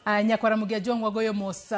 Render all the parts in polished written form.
Nyakwar Ramogi Ajwang' wagoyo mos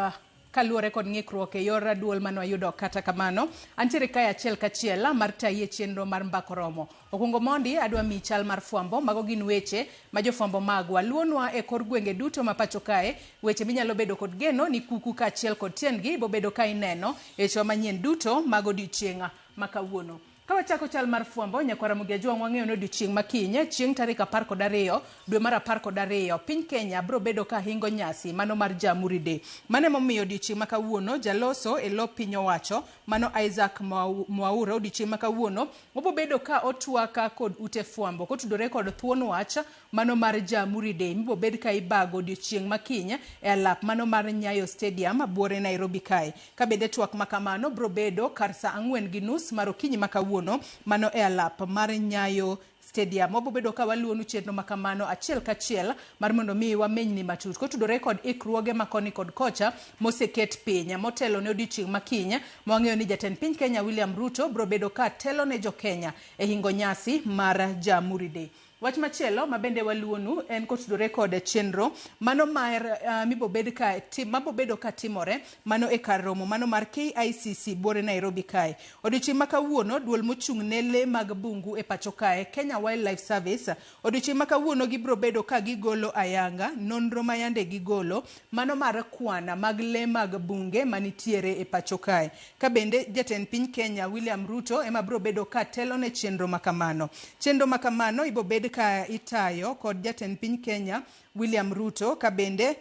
kaluwore kod ng'ikruok e yor duol mane wayudo kata kamano antiere kae achiel kachiel mar tayi e chenro mar mbako romo. Okwongo mondi adwa miyi chal mar fwambo, mago gin weche ma jofwambo magwa luonwa e kor gwenge duto ma pacho kae, weche minyalo bedo kod geno ni kuku kaachiel kod tiendgi bobedo ka ineno e wechewa manyien duto mag odiochieng' ma kawuono. Ka wachako chal mar fwambo, Nyakwar Ramogi Ajwang' wang'eyo ni odiochieng' ma kiny, chieng' tarik 12 dwe mar 12, piny Kenya biro bedo ka hingo nyasi mano mar Jamhuri Day. Mano emomiyo odiochieng' ma kawuono, jaloso e lo piny owacho mano Isaac Mwaura odiochieng' ma kawuono obo bedo ka otwak kod ute fwambo kotudore kod thuon wach mano mar Jamhuri Day mibo bed ka ibago odiochieng' ma kiny e alap mano mar Nyayo Stadium buore Nairobi kae. Ka bende twak ma kamano bro bedo kar saa 4:30 mar okinyi ma kawuono mano e alap mar Nyayo Stadium. Wabo bedo ka waluwonu chenro ma kamano achiel kachiel mar mondo mi wamenyni matut kotudore kod ikruoge ma koni kod kocha moseket piny motelo ne odiochieng' ma kiny ma wang'eyo ni jatend piny Kenya William Ruto bro bedo ka telo ne jo Kenya e hingo nyasi mar Jamhuri Day. Wach machielo ma bende waluwonu en kotudore kod chenro mano mar mibobed ka tim, mabobedo ka timore mano e kar romo mano mar KICC buore Nairobi kae. Odiochieng' ma kawuono duol mochung' ne lee mag bungu e pacho kae Kenya Wildlife Service odiochieng' ma kawuono gibiro bedo ka gigolo ayanga nonro ma yande gigolo mano mar kwana mag lee mag bunge manitiere e pacho kae. Ka bende jatend piny Kenya William Ruto ema biro bedo ka telo ne chenro ma kamano. Chenro ma kamano ibo bed ka itayo kod jatend piny Kenya William Ruto ka bende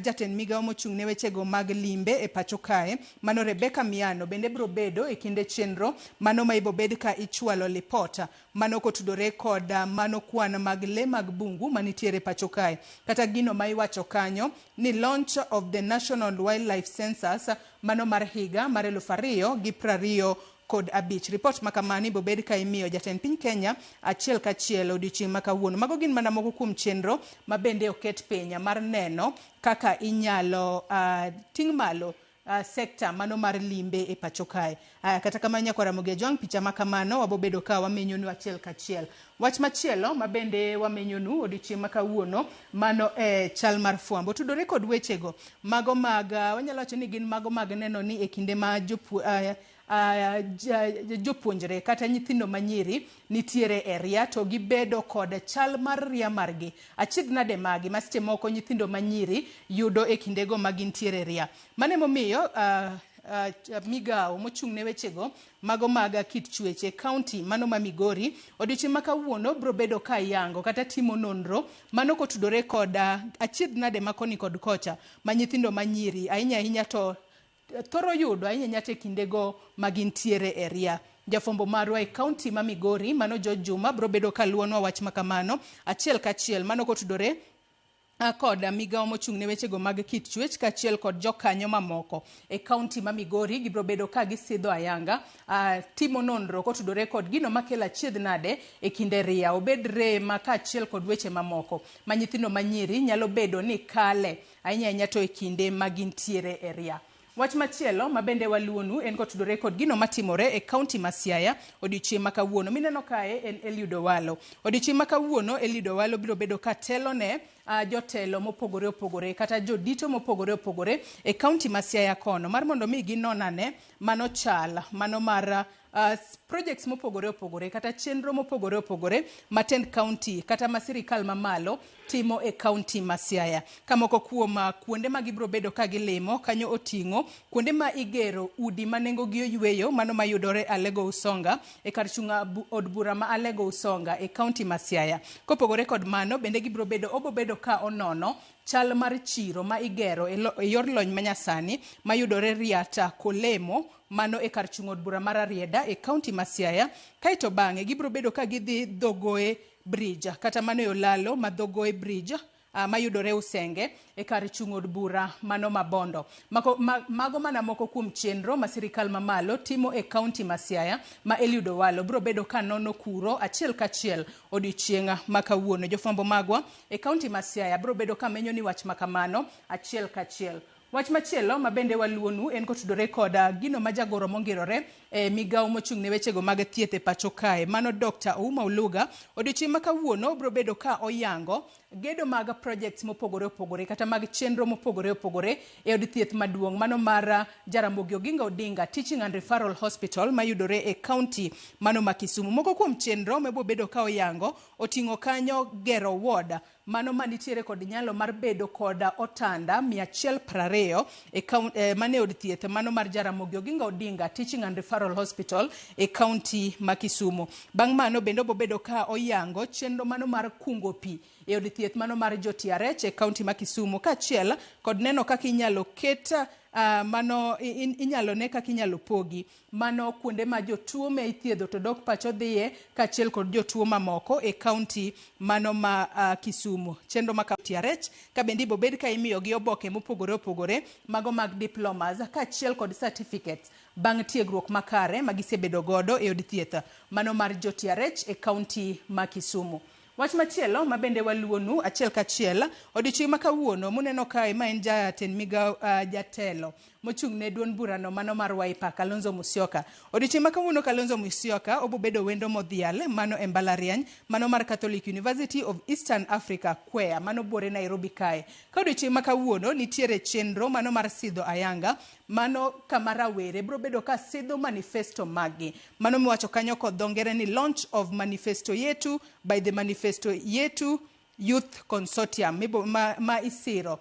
jatend migawo mochung' ne wechego mag limbe e pacho kae mano Rebecca Miano bende biro bedo e kinde chenro mano ma ibo bed ka ichwalo lipot mano kotudore kod mano kwan mag lee mag bungu manitiere pacho kae. Kata gino ma iwacho kanyo ni launch of the National Wildlife Census mano mar higa mar 2025. Ripot ma kamano ibo bed ka imiyo jatend piny Kenya achiel kachiel odiochieng' ma kawuono. Mago gin mana moko kuom chenro ma bende oket piny mar neno kaka inyalo ting' malo sekta mano mar limbe e pacho kae. Kata kamano Nyakwar Ramogi Ajwang' picha ma kamano wabobedo ka wamenyonu achiel kachiel. Wach machielo ma bende wamenyonu odiochieng' ma kawuono mano e chal mar fwambo. Tudore kod wechego mago mag wanyalo wacho ni gin mago mag neno ni e kinde ma jopuonjre kata nyithindo manyiri nitiere e ria to gibedo kod chal mar ria margi. Achiedh nade magi ma seche moko nyithindo manyiri yudo e kindego ma gintiere e ria. Mano emomiyo migawo mochung' ne wechego mago mag kit chwech e kaunti mano ma Migori odiochieng' ma kawuono biro bedo ka yango kata timo nonro mano kotudore kod achiedh nade ma koni kod kocha ma nyithindo manyiri ahinya ahinya to thoro yudo ahinya ahinya to e kindego ma gintiere e ria. Jafwambo marwa e kaunti ma Migori mano George Juma biro bedo ka luwonwa wach ma kamano achiel kachiel mano kotudore kod migawo mochung' ne wechego mag kit chwech kaachiel kod jokanyo mamoko e kaunti ma Migori gibiro bedo ka gisidho ayanga timo nonro kotudore kod gino makelo achiedh nade e kinde ria obed rem kaachiel kod weche mamoko ma nyithindo manyiri nyalo bedo ni kale ahinya ahinya to e kinde ma gintiere e ria. Wach machielo ma bende waluwonu en kotudore kod gino matimore e kaunti ma Siaya odiochieng' ma kawuono. Mineno kae en Eliud Owalo. Odiochieng' ma kawuono Eliud Owalo biro bedo ka telo ne jotelo mopogore opogore kata jodito mopogore opogore e kaunti ma Siaya kono mar mondo mi ginon ane mano chal mano mar projects mopogore opogore kata chenro mopogore opogore ma tend kaunti kata ma sirikal mamalo timo e kaunti ma Siaya. Ka moko kuom kuonde ma gibiro bedo ka gilimo kanyo oting'o kuonde ma igero udi ma nengogi oyweyo mano mayudore Alego Usonga e kar chung' od bura ma Alego Usonga e kaunti ma Siaya. Kopogore kod mano bende gibiro bedo obo bedo ka onono chal mar chiro ma igero e yor lony manyasani mayudore Riata Kolemo mano e kar chung' od bura mar Rarieda e kaunti ma Siaya. Kaeto bang'e gibiro bedo ka gidhi Dhogoe Bridge kata mano e olalo ma Dhogoe Bridge mayudore Usenge e kar chung' od bura mano ma Bondo. Mago mana moko kuom chenro ma sirikal mamalo timo e kaunti ma Siaya ma Eliud Owalo biro bedo ka nono kuro achiel kachiel odiochieng' ma kawuono. Jofwambo magwa e kaunti ma Siaya biro bedo ka menyo ni wach ma kamano achiel kachiel. Wach machielo ma bende waluwonu en kotudore kod gino ma jagoro mongirore e migawo mochung' ne wechego mag thieth e pacho kae mano Dr. Ouma Oluga odiochieng' ma kawuono biro bedo ka oyango gedo mag projects mopogore opogore kata mag chenro mopogore opogore e od thieth maduong' mano mar Jaramogi Oginga Odinga Teaching and Referral Hospital mayudore e county mano ma Kisumu. Moko kuom chenro mabobedo ka oyango oting'o kanyo gero ward mano manitiere kod nyalo mar bedo kod otanda 120 e mane od thieth mano mar Jaramogi Oginga Odinga Teaching and Referral Hospital e county ma Kisumu. Bang' mano bende obobedo ka oyango chenro mano mar kungo pi e od thieth mano mar Jotiarech e county ma Kisumu, kaachiel kod neno kaka inyalo ket mano inyalo ne kaka inyalo pogi mano kuonde ma jotuo me ithiedho to dok pacho dhiye, kaachiel kod jotuo mamoko e county mano ma Kisumu. Chenro ma Tiarech ka bende ibobed ka imiyogi oboke mopogore opogore mago mag diplomas kaachiel kod certificates bang' tiegruok makare ma gisebedo godo e od thieth mano mar Jotiarech e county ma Kisumu. Wach machielo ma bende waluwonu achiel kachiel odiochieng' ma kawuono muneno kae ma en jatend migao jatelo mochung' ne duond burano mano mar Wiper Kalonzo Musyoka. Odiochieng' ma kawuono Kalonzo Musyoka obobedo wendo modhial mano e mbalariany mano mar Catholic University of Eastern Africa Kwea mano buore Nairobi kae. Ka odiochieng' ma kawuono nitiere chenro mano mar sidho ayanga mano kama rawere biro bedo ka sidho manifesto maggi. Mano miwacho kanyo kod dho ngere ni launch of manifesto yetu by the manifesto yetu Youth Consortium ma isiro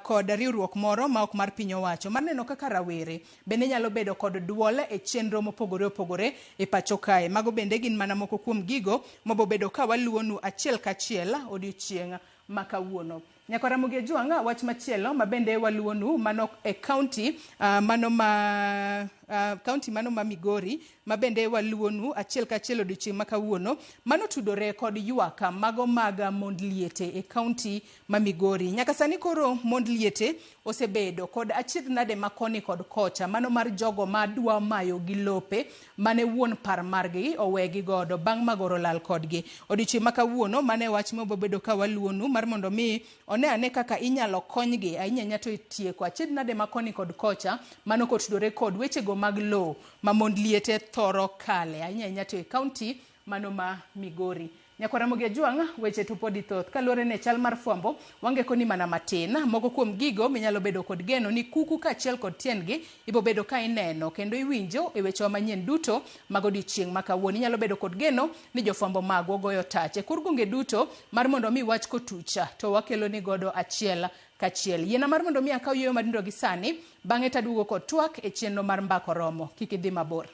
kod riwruok moro ma ok mar piny owacho mar neno kaka rawere bende nyalo bedo kod duol e chenro mopogore opogore e pacho kae. Mago bende gin mana moko kuom gigo mabobedo ka waluwonu achiel kachiel odiochieng' ma kawuono. Nyakwa Ramogi Ojwang', wach machielo ma bende waluwonu mano e county mano ma county mano ma Migori ma bende waluwonu achiel kachiel odiochieng' ma kawuono mano tudore kod ywak mago mag mond liete e county ma Migori. Nyaka sani koro mond liete osebedo kod achiedh nade ma koni kod kocha mano mar jogo ma dwa mayo gi lope mane wuon par margi owegi godo bang' magoro lal kodgi. Odiochieng' ma kawuono mane wach mabobedo ka waluwonu mar mondo mi one ane kaka inyalo konygi ahinya ahinya to tieko achiedh nade ma koni kod kocha mano kotudore kod wechego mag lowo ma mond liete thoro kale ahinya ahinya to e county mano ma Migori. Nyakwa Ramogi Ojwang', weche to podi thoth. Kaluwore ne chal mar fwambo, wangeko ni mana matin. Moko kuom gigo minyalo bedo kod geno ni kuku kaachiel kod tiendgi ibobedo ka ineno kendo iwinjo e wechewa manyien duto mag odiochieng' ma kawuono. Inyalo bedo kod geno ni jofwambo magwa goyo tach e kor gwenge duto mar mondo mi wach kotucha to wakelo ni godo achiel kachiel. Yiena mar mondo mi akaw yueyo madindo gi sani, bang'e taduogo kod twak e chenro mar Mbaka Oromo. Kik idhi mabor.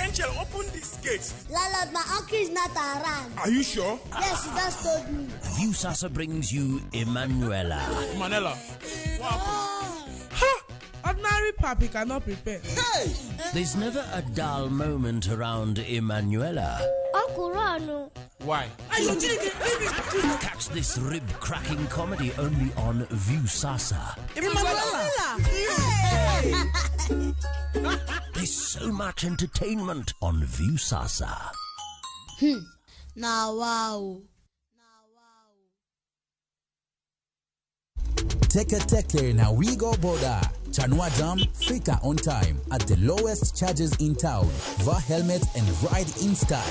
Angel, open this gate. Landlord, my uncle is not around. Are you sure? Yes, he just told me. Viusasa brings you Emanuela. Manela, what happened? Ha! Ordinary papi cannot prepare. Hey! There's never a dull moment around Emanuela. Uncle Ron. Why? Catch this rib-cracking comedy only on Viusasa. Emanuela! There's so much entertainment on Viusasa. Now, wow. Teke Teke na Wigo Boda. Chanua Jam, fika on time at the lowest charges in town. Vaa helmet and ride in style.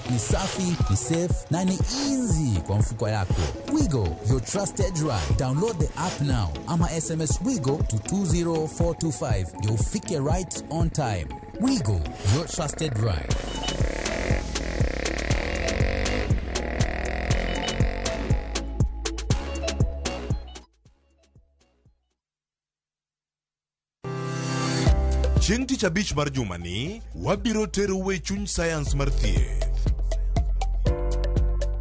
Ni safi, ni safe na ni easy kwa mfuko yako. Wigo, your trusted ride. Download the app now ama SMS Wigo to 20425 ndio ufike right on time. Wigo, your trusted ride. Chieng' tich abich mar jumani, wabiro terou e chuny sayans mar thieth.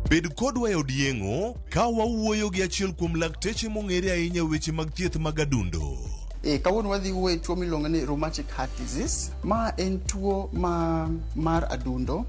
Bed kodwa e od yeng'o ka wawuoyo gi achiel kuom lakteche mong'ere ahinya e weche mag thieth mag adundo. Kawuono wadhi wuoyo e tuo miluongo ni rheumatic heart disease. Ma en tuo ma mar adundo.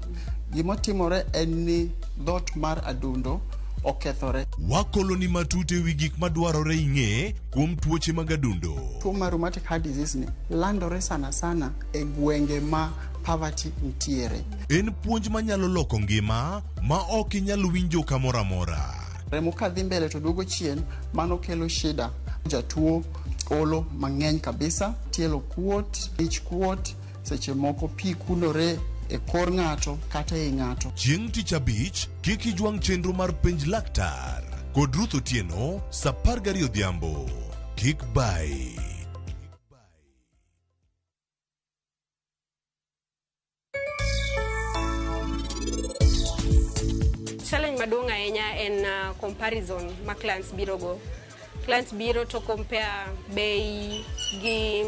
Gimotimore en ni dhoot mar adundo okethore. Wakoloni matut e wi gik madwarore ing'e kuom tuoche mag adundo. Tuo mar rheumatic heart disease ni landore sana sana e gwenge ma poverty nitiere. En puonj manyalo loko ngima ma ok inyal winjo kamoro amora. Remo kadhi mbele to duogo chien, mano kelo shida. Jatuo Olo mang'eny kabisa, tielo kuot, ich kuot, seche moko pi kunore e kor ng'ato kata ei ng'ato. Chieng' Tich Abich, kik ijwang' chenro mar Penj Laktar kod Ruth Otieno sa 12 odhiambo. Kik bayi. Challenge maduong' ahinya en comparison ma clients biro go. Clients biro to compare bei gi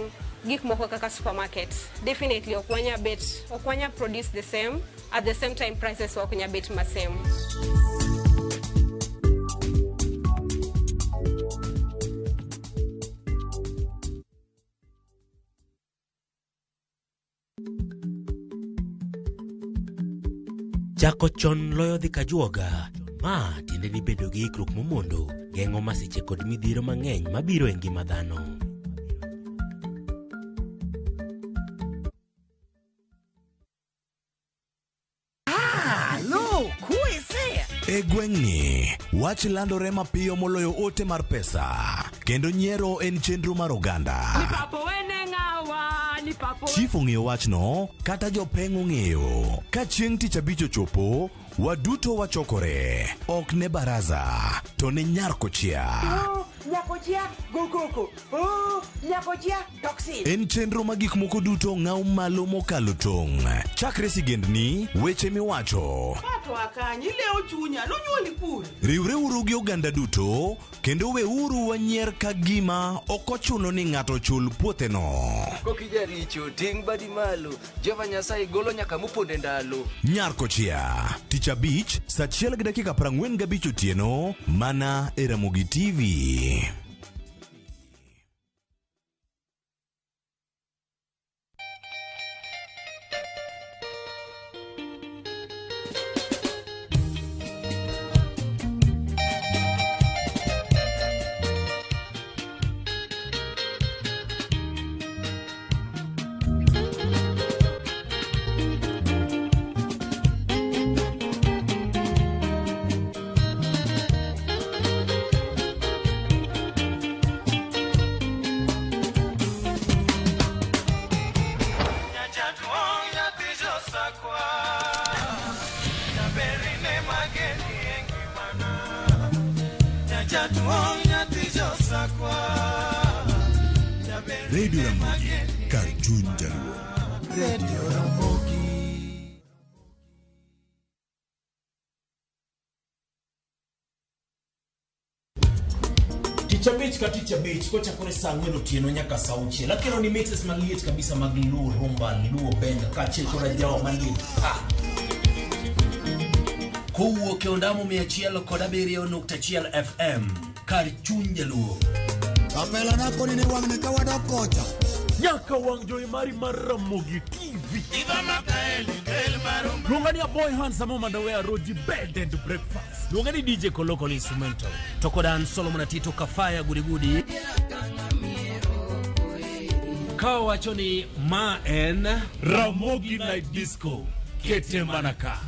gik moko kaka supermarket. Definitely ok wanya bet, ok wanya produce the same at the same time prices ok nya bet ma same. Chako chon loyo dhi kajuoga. Ma tiende ni bedo gi ikruok momondo geng'o masiche kod midhiero mang'eny mabiro e ngima dhano. E gweng'ni, wach landore mapiyo moloyo ote mar pesa, kendo nyiero en chenro mar oganda. Chief ong'eyo wachno, kata jopeng' ong'eyo. Ka chieng' tich abich ochopo, waduto wachokore. Ok ne baraza, to ne nyar kochia. Nyakochia go koko. Oh, nyakochia toxin. En chenro ma gik moko duto ng'aw malo mokalo tong'. Chakre sigendni, weche miwacho. Pato akanyi ilewo chunya nonyuoli kure. Riwreuru gi oganda duto kendo weuru wanyier ka gima ok ochuno ni ng'ato chul puotheno. Kokijaricho ting' badi malo Jehova Nyasaye golo nyaka moponde ndalo. Nyar Kochia, tich abich, saa achiel gi dakika 45 otieno, mana e Ramogi TV. Radio Ramogi, kar chuny jaluo. Radio Ramogi. Tich abich ka tich abich kochakore saa ang'wen otieno nyaka saa auchiel akelo ni mixes maliet kabisa mag Luo rumba, Luo benga kaachiel kod ajawa maliet pa. Kowuok e ondamo 107.1 FM kar chuny jaluo. Kapela na koni ni wang'ni ka wadok kocha. Nyaka wang' jowi mari mar Ramogi TV. Luonga ni Aboy Handsome Mandawe Roji Bed and Breakfast. Luonga ni DJ Kolokol Instrumental. To kod an Solomon Atito Kafaya Gudigudi. Ka wacho ni ma en Ramogi Night Disco. Kete mana ka.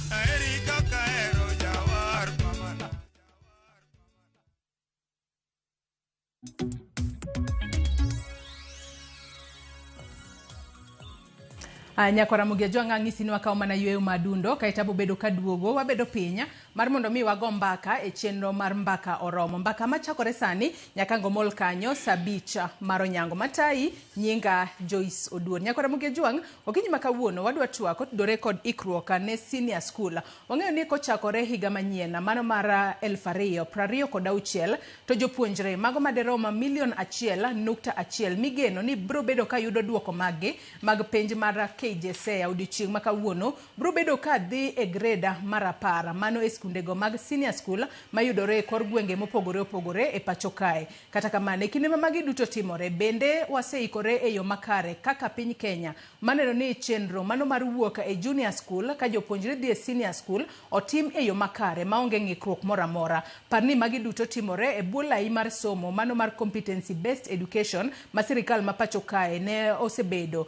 Nyakwa Ramogi Ajwang' ang'isi ni wakawo mana yweyo madundo kaeto abobedo kaduogo wabedo piny mar mondo mi wago mbaka e chenro mar mbaka oromo. Mbaka machakore sani nyaka ngomol kanyo saa abich mar onyango matayi nyinga Joyce Oduor. Nyakwa Ramogi Ajwang' okinyi ma kawuono wadwa twak kotudore kod ikruok ne senior school. Wang'eyo ni kochakore higa manyien mano mar 2026 to jopuonjre mago maderom milion 1.1 migeno ni biro bedo ka yudo duoko maggi mag penj mar KJSEA odiochieng' ma kawuono biro bedo ka dhi e grade mar 10 mano e skundego mag senior school mayudore e kor gwenge mopogore opogore e pacho kae. Kata kamano e kinde ma magi duto timore bende waseikore e yo makare kaka piny Kenya maneno ni chenro mano mar wuok e junior school ka jopuonjre dhi e senior school otim e yo makare maonge ng'ikruok moro amora. Par ni magi duto timore e bwo lai mar somo mano mar competency based education ma sirikal ma pacho kae ne osebedo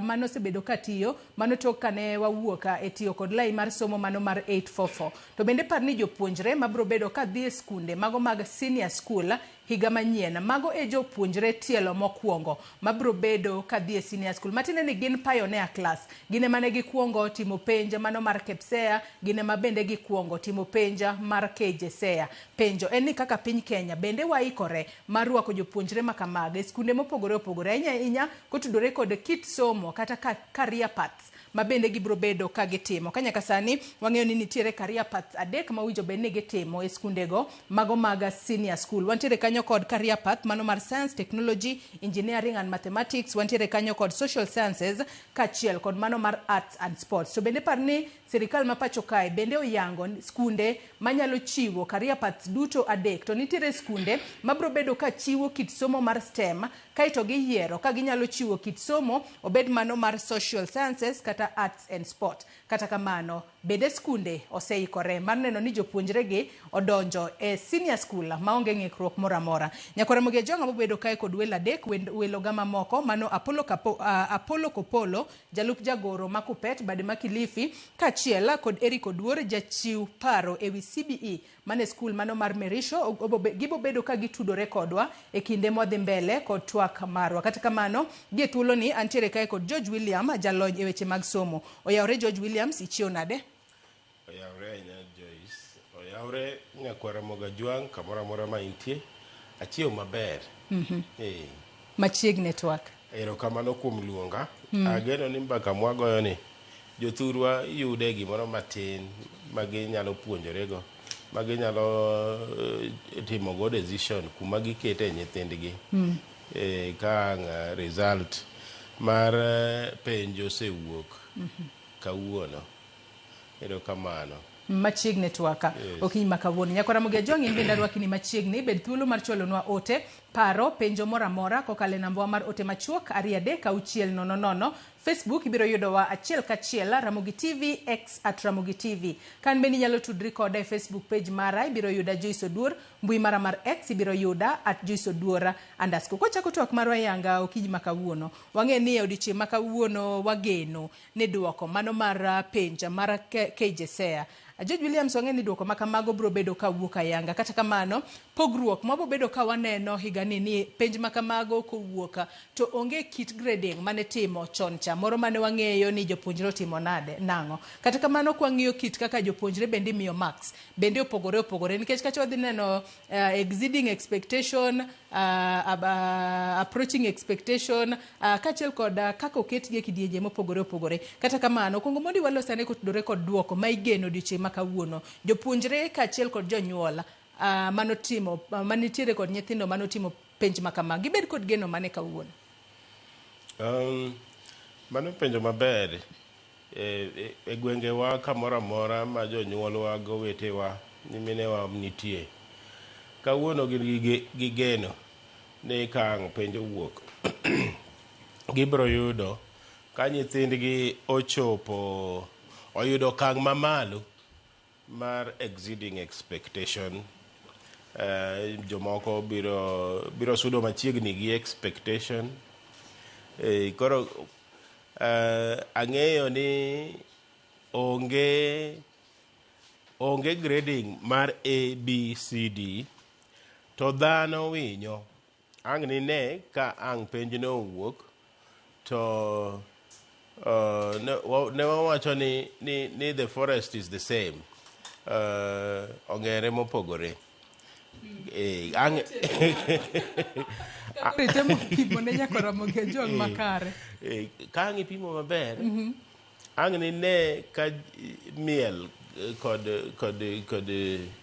mano osebedo ka tiyo mano tok kane wawuok e tiyo kod lai mar somo mano mar 844. To bende par ni jopuonjre mabiro bedo ka dhi e skunde mago mag senior school higa manyien. Mago e jopuonjre tielo mokwongo mabiro bedo kadhi e senior school. Matiende ni gin pioneer class. Gin ema ne gikwongo timo penj mano mar KPSEA, gin ema bende gikwongo timo penj mar KJSEA. Penjo en ni kaka piny Kenya bende waikore mar rwako jopuonjre makamago e skunde mopogore opogore ahinya ahinya kotudore kod kit somo kata career paths ma bende gibiro bedo ka gitimo. Ka nyaka sani wang'eyo ni nitiere career paths adek ma owinjo bed ni gitimo e skundego mago mag senior school. Wantiere kanyo kod career path mano mar science, technology, engineering and mathematics. Wantiere kanyo kod social sciences kaachiel kod mano mar arts and sports. To bende par ni sirikal ma pacho kae bende oyango skunde manyalo chiwo career paths duto adek. To nitiere skunde mabiro bedo ka chiwo kit somo mar STEM kaeto giyiero ka ginyalo chiwo kit somo obed mano mar social sciences kata arts and sport. Kata kamano, bende skunde oseikore mar neno ni jopuonjre gi odonjo e senior school maonge ng'ikruok moro amora. Nyakwar Ramogi Ajwang' abobedo kae kod welo adek, welo ga mamoko mano Apollo, Apollo Kopolo, jalup jagoro ma Kuppet bade ma Kilifi, kaachiel kod Eric Oduor, jachiw paro ewi CBE mane skul mano mar Merisho. Gibobedo ka gitudore kodwa e kinde mwadhi mbele kod twak marwa. Kata kamano, gie thuoloni antiere kae kod George William, jalony e weche mag somo. Oyawre George Williams, ichiew nade? Oyawre ahinya Joyce. Oyawre nyakwar Ramogi Ajwang' kamoro amora ma intie. Achiew maber. Eh, Machiegni e twak. Erokamano kuom luonga. Ageno ni mbaka mwagoyo ni jothurwa yude gimoro matin ma ginyalo puonjorego ma ginyalo timogo decision kuma gikete nyithindgi ka ang' result mar penj osewuok kawuono. Erokamano. Machiegni twaka. Yes. Okinyi ma kawuono. Nyakwar Ramogi Ajwang' in bende arwaki ni machiegni. Bed thuolo mar chwalonwa ote, paro, penjo moro amora kokalo e namba mar ote machuok 23600. Facebook ibiro yudowa achiel kachiel Ramogi TV, X at Ramogi TV. Kan bende inyalo tudri koda e Facebook page mara, ibiro yuda Joyce Oduor, mbui mara mar X ibiro yuda at Joyce Oduor underscore. Kwachako twak marwa yanga okinyi ma kawuono, wang'e ni e odiochieng' ma kawuono wageno ni duoko mano mar penj mar KJSEA. George Williams wang'e ni duoko ma kamago biro bedo kawuok ayanga. Kata kamano, pogruok mabo bedo ka waneno higani ni penj ma kamago kowuok to onge kit grading mane timo chon cha moro mane wang'eyo ni jopuonjre otimo nade nang'o. Kata kamano kwang'iyo kit kaka jopuonjre bende imiyo marks bende opogore opogore nikech kacha wadhi neno exceeding expectation, approaching expectation, kaachiel kod kaka oketgi e kidienje mopogore opogore. Kata kamano, kuongo mondi walos ane kotudore kod duoko ma igeno odiochieng' ma kawuono. Jopuonjre kaachiel kod jonyuol manotimo manitiere kod nyithindo manotimo penj ma kama gibed kod geno mane kawuono? Mano penjo maber. E gwengewa kamoro amora ma jonyuolwa gowetewa nyiminewa nitie kawuono gin gi geno ni ka ang' penj owuok gibiro yudo ka nyithindgi ochopo oyudo okang' mamalo mar exceeding expectation. Jomoko biro sudo machiegni gi expectation. Koro ang'eyo ni onge grading mar A, B, C, D to dhano winyo ang' nine ka ang' penjno owuok to ne wawacho ni the forest is the same, ong'ere mopogore. Ang' Itemo pimo ne nyakwar Ramogi Ajwang' makare. Ka ang' ipimo maber, ang' nine ka miel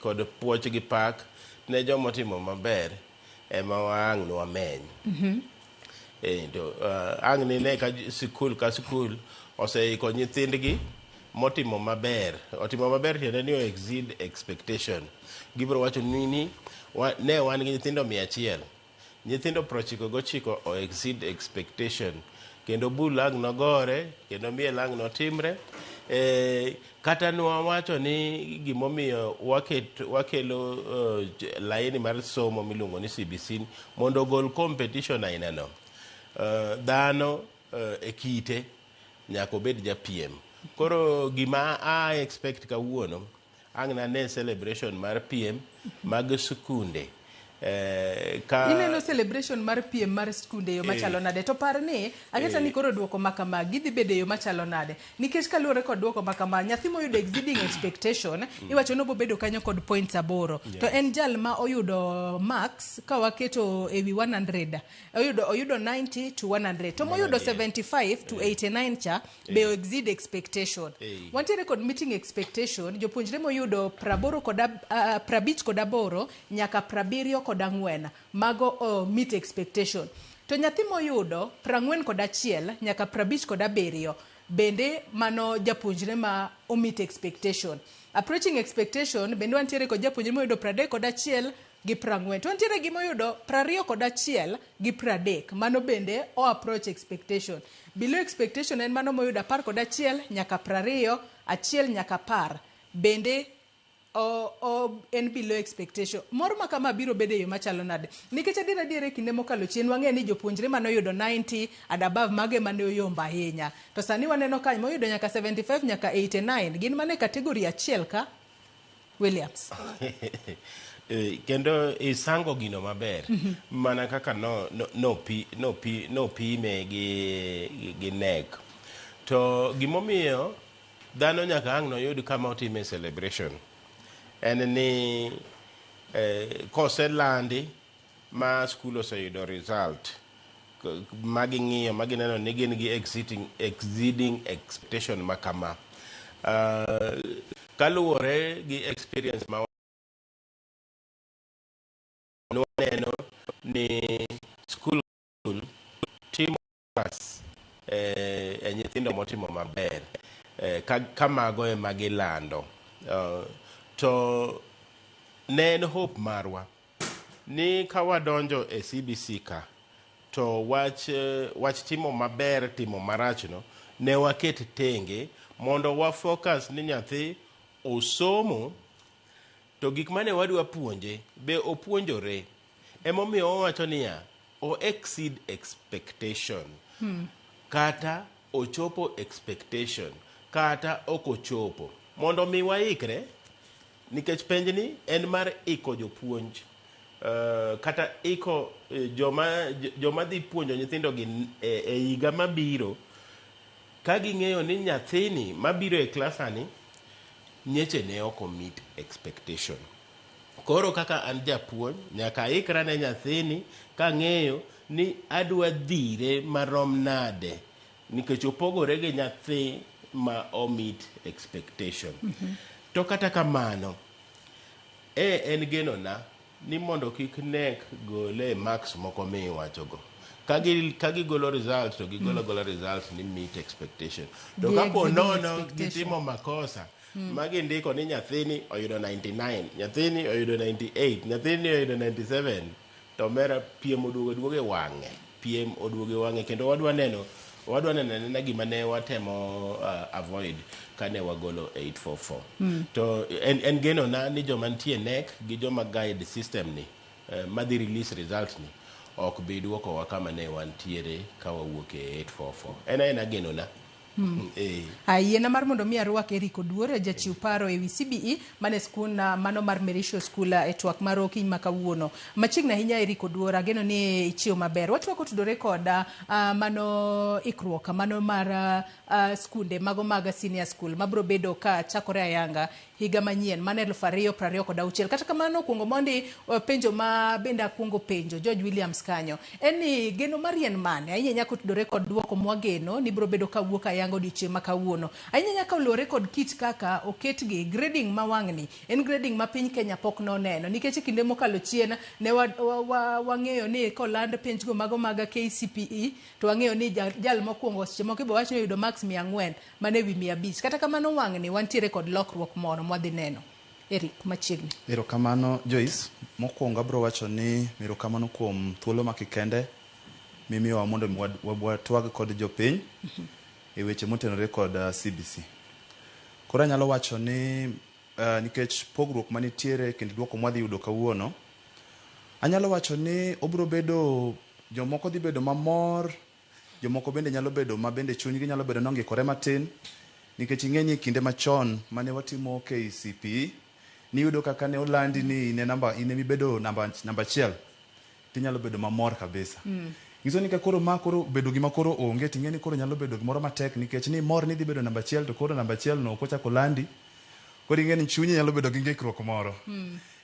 kod puoch gi pak ne jomotimo maber ema ang' nwameny. To ang' nine ka sikul ka sikul oseiko nyithindgi motimo maber. Otimo maber tiende ni o exceed expectation. Gibiro wacho ni ne wan gi nyithindo 100. Nyithindo 99 o exceed expectation. Kendo bul ang' nogore, kendo miel ang' notimre. Kata nwawacho ni gimomiyo wakelo laini mar somo miluongo ni CBC mondo ogol competition aina no. Dhano e kite nyaka obed japiem. Koro gima I expect kawuono ang' nane celebration mar piem mag skunde. Eh, ka Ineno celebration mar piem mar skunde e yo machalo nade? To par ni aketa ni koro duoko ma kama gidhi bedo e yo machalo nade? Nikech kaluwore kod duoko ma kama, nyathi moyudo exceeding expectation iwacho ni obobedo kanyo kod points 8. To en jal ma oyudo marks ka waketo ewi 100, oyudo 90 to 100. To moyudo 75 to 89 cha be exceed expectation. Wantiere kod meeting expectation, jopuonjre moyudo 58 nyaka 74, mago meet expectation. To nyathi moyudo 41 nyaka 57 bende mano japuonjre ma o meet expectation. Approaching expectation bende wantiere kod japuonjre moyudo 31 gi 40. To wantiere gi moyudo 21 gi 30, mano bende o approach expectation. Below expectation en mano moyudo 11 nyaka 20, 1 nyaka 10 bende o en below expectation. Mor ma kama biro bedo e yo machalo nade? Nikech adier e kinde mokalo chien wang'eyo ni jopuonjre manoyudo 90 and above mago ema ne oyombo ahinya. To sani waneno ka moyudo nyaka 75 nyaka 89 gin mana e category achiel ka Williams. Kendo isango gino maber mana kaka no pime gi KNEC. To gimomiyo dhano nyaka ang' noyud kama otime celebration en ni koselandi ma skul oseyudo result ma ging'iyo ma gineno ni gin gi exceeding expectation ma kama, kaluwore gi experience ma waneno ni skul timo e nyithindo motimo maber, ka mago ema gilando, to ne en hope marwa ni ka wadonjo e CBC ka to wach timo maber timo marach no ne waket tenge mondo wa focus ni nyathi osomo to gik mane wadwa puonje be opuonjore. Emomiyo wawacho niya o exceed expectation kata ochopo expectation kata ok ochopo, mondo mi waikre, nikech penj ni en mar iko jopuonj, kata iko joma dhi puonjo nyithindo gi e higa mabiro, ka ging'eyo ni nyathini mabiro e klasani nyeche ne ok meet expectation. Koro kaka an japuonj nyaka aikra ne nyathini kang'eyo ni adwa dhire marom nade, nikech opogore gi nyathi ma o meet expectation. To kata kamano, en genona ni mondo kik KNEC gole marks moko miwachogo. Ka gigolo result to gigolo gola result ni meet expectation. To kapo nono gitimo makosa ma gindiko ni nyathini oyudo 99, nyathini oyudo 98, nyathini oyudo 97, to mera piem oduogo e wang'e. Piem oduogo e wang'e, kendo wadwa neno anena gima ne watemo avoid kane wagolo 844. To en genona ni joma nitie KNEC gi joma guide system ni, madhi release result ni, ok bi duokowa kama ne wantiere ka wawuok e 844. En aena genona. Yiena mar mondo mi arwak Eric Oduor, jachiw paro ewi CBE mane skul mano mar Merisho School e twak mar okinyi ma kawuono. Machiegni ahinya Eric Oduor, ageno ni ichiew maber. Watwak otudore kod mano ikruok mano mar skunde mago mag senior school mabiro bedo ka chakore ayanga higa manyien mano 2026. Kata kamano kuongo mondi penjo ma bende akuongo penjo George Williams kanyo en ni geno mari en mane ahinya ahinya kotudore kod duoko mwageno ni biro bedo kawuok ayanga odiochieng' ma kawuono, ahinya ahinya kaluwore kod kit kaka oketgi grading ma wang'ni en grading ma piny Kenya pok noneno, nikech e kinde mokalo chien ne wang'eyo ni koland penjgo mago mag KCPE to wang'eyo ni jal mokwongo seche moko ibo wach ni oyudo marks 400 mane ewi 500. Kata kamano wang'ni wantiere kod lokruok moro mwadhi neno. Eric, machiegni. Erokamano Joyce. Mokwongo abiro wacho ni erokamano kuom thuolo makikende mimiyowa mondo watwag kod jopiny e weche motenore kod CBC. Koro anyalo wacho ni nikech pogruok manitiere kind duoko mwadhi yudo kawuono, anyalo wacho ni obiro bedo jomoko dhi bedo mamor, jomoko bende nyalo bedo ma bende chunygi nyalo bedo nongikore matin, nikech ing'e ni kinde machon mane watimo KCPE Niyudo kaka ne olandi ni in e namba in emibedo namba namba achiel tinyalo bedo mamor kabisa. Nyiso ni ka koro ma koro bedo gima koro onge ting'e ni koro nyalo bedo gimoro matek nikech ni mor ni idhi bedo namba achiel to koro namba achiel no ok ochako olandi. Koro ing'e ni chunyi nyalo bedo gi ng'ikruok moro.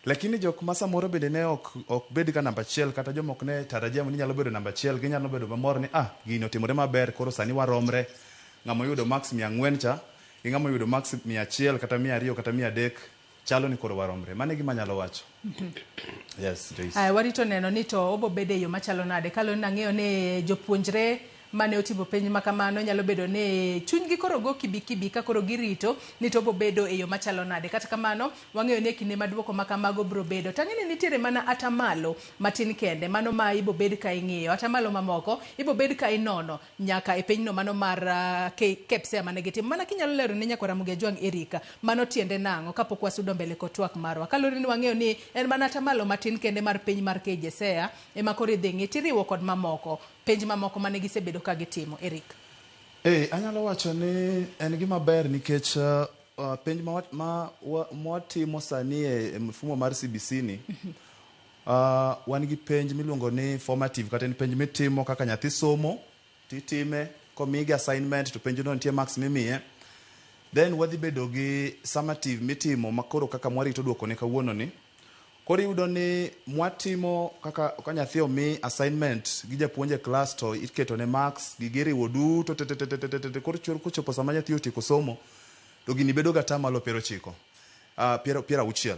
Lakini jok ma samoro bende ne ok ok bed ga namba achiel kata joma ok ne tarajia ni nyalo bedo namba achiel ginyalo bedo mamor ni ah gini otimore maber koro sani waromre. Ng'ama oyudo marks 400 cha gi ng'ama oyudo marks 100 kata 200 kata 300 chalo ni koro waromre. Mano e gima anyalo wacho. Yes, Joyce. Aya, warito neno ni to obo bedo e yo machalo nade. Kaluwore ni ang'eyo ni jopuonjre mane otimo penj ma kamano nyalo bedo ni chunygi koro go kibikibi ka koro girito ni to obo bedo e yo machalo nade. Kata kamano, wang'eyo ni e kinde ma duoko ma kamago bro bedo. To ang'e ni nitiere mana atamalo matin kende, mano ma ibo bed ka ing'iyo. Atamalo mamoko ibo bed ka inono nyaka e pinyno mano mar KPSEA mane gitimo. Mana kinyalo lero ne nyakwar Ramogi Ajwang' Erika, mano tiende nang'o kapok wasudo mbele kod twak marwa. Kaluwore ni wang'eyo ni en mana atamalo matin kende mar piny mar KJSEA ema koro idhi ng'i tiriwo kod mamoko, penj mamoko mane gisebedo ka gitimo. Eric. Eh, anyalo wacho ni en gima ber nikech penj ma, ma, mwatimo sani e mfumo mar CBC ni wan gi penj miluongo ni formative kata en penj mitimo kaka nyathi somo titime komigi assignment to penjno nitie marks mimiye. Then wadhi bedo gi summative mitimo makoro kaka mwarito duoko ne kawuono ni. Koro iyudo ni mwatimo kaka ka nyathi omi assignment gi japuonj e klas to iketo ne marks gigi iriwo duto tetetetetete koro kochopo sama nyathi otieko somo to gini bedo ga atamalo 90 60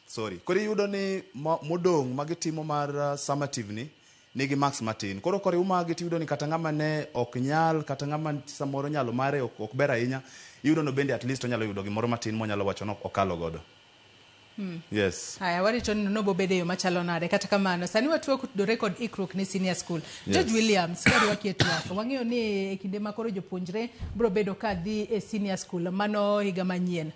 sorry. Koro iyudo ni modong' magitimo mar summative ni nigi marks matin. Koro koriw magi tiyudo ni kata ng'ama ne ok nyal kata ng'ama samoro nyalo mare ok ber ahinya iyudo no bende at least onyalo yudo gimoro matin monyalo wacho ni okalo godo. Yes. Haya, warito ni nobo bedo e yo machalo nade. Kata kamano, sani watwak otudore kod ikruok ne senior school. George Williams, karwaki e twak, wang'eyo ni e kinde ma koro jopuonjre biro bedo ka dhi e senior school, mano higa manyien,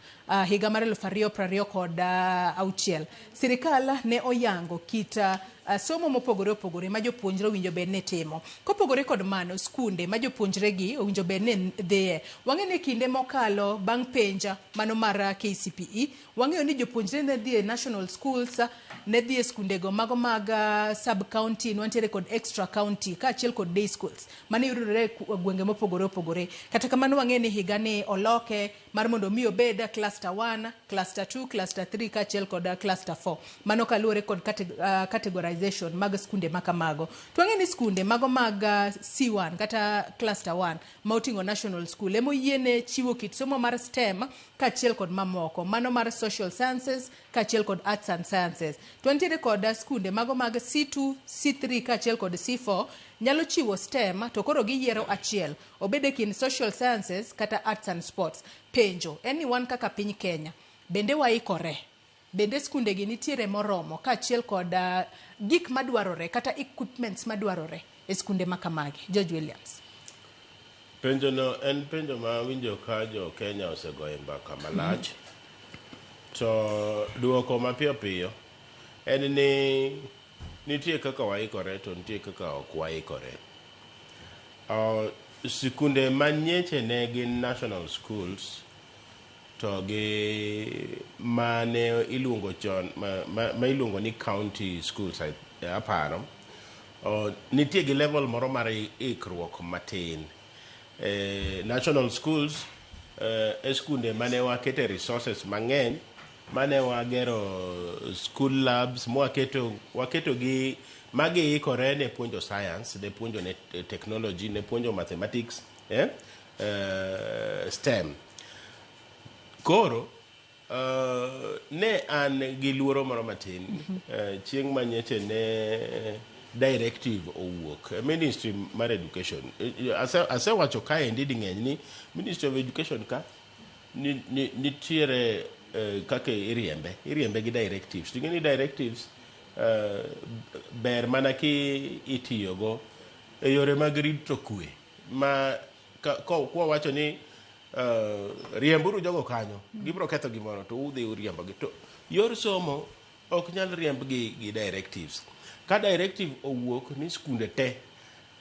higa mar 2026. Sirikal ne oyango kit somo mopogore opogore ma jopuonjre owinjo bed ni timo. Kopogore kod mano, skunde ma jopuonjre gi owinjo bed ni dhiye. Wang'eyo ni kinde mokalo bang' penj mano mar KCPE, wang'eyo ni jopuonjre ne dhi e national schools, ne dhi e skundego mago mag sub county, nwantiere kod extra county kaachiel kod day schools mane yudore e gwenge mopogore opogore. Kata kamano wang'eyo ni higa ni oloke mar mondo mi obed cluster 1, cluster 2, cluster 3 kaachiel kod cluster 4. Mano kaluwore kod categorization mag skunde makamago. To wang'eyo ni skunde mago mag C1 kata cluster 1 ma oting'o national school ema oyiene chiwo kit somo mar STEM kaachiel kod mamoko, mano mar social sciences kaachiel kod arts and sciences. To wantiere kod skunde mago mag C2, C3 kaachiel kod C4 nyalo chiwo STEM to koro giyiero achiel, obed e kind social sciences kata arts and sports. Penjo en ni wan kaka piny Kenya, bende waikore? Bende skunde gi nitiere moromo kaachiel kod gik madwarore kata equipments madwarore e skunde makamagi? George Williams. Penjo no en penjo ma winjo ka jo Kenya osegoye mbaka malach. To duoko mapiyo piyo en ni nitie kaka waikore to nitie kaka ok waikore. Sikunde manyeche ne gin national schools to gi mane iluongo chon ma iluongo ni county schools aparo. Nitie gi level moro mar ikruok matin. National schools e skunde mane wakete resources mang'eny, mane wagero school labs, mwaketo waketo gi magiikore ne puonjo science, ne puonjo ne technology, ne puonjo mathematics, STEM. Koro ne an gi luoro moro matin chieng' ma nyocha ne directive owuok Ministry mar Education. Asewacho kaendi ding'eny ni Ministry of Education ka nitiere kaka iriembe gi directives. Ting'e ni directives ber mana ki itiyogo e yore mag rito kwe ma kwa wacho ni riemburu jogo kanyo, gibiro ketho gimoro to udhi uriembogi. To yor somo ok nyal riemb gi directives. Ka directive owuok ni skunde te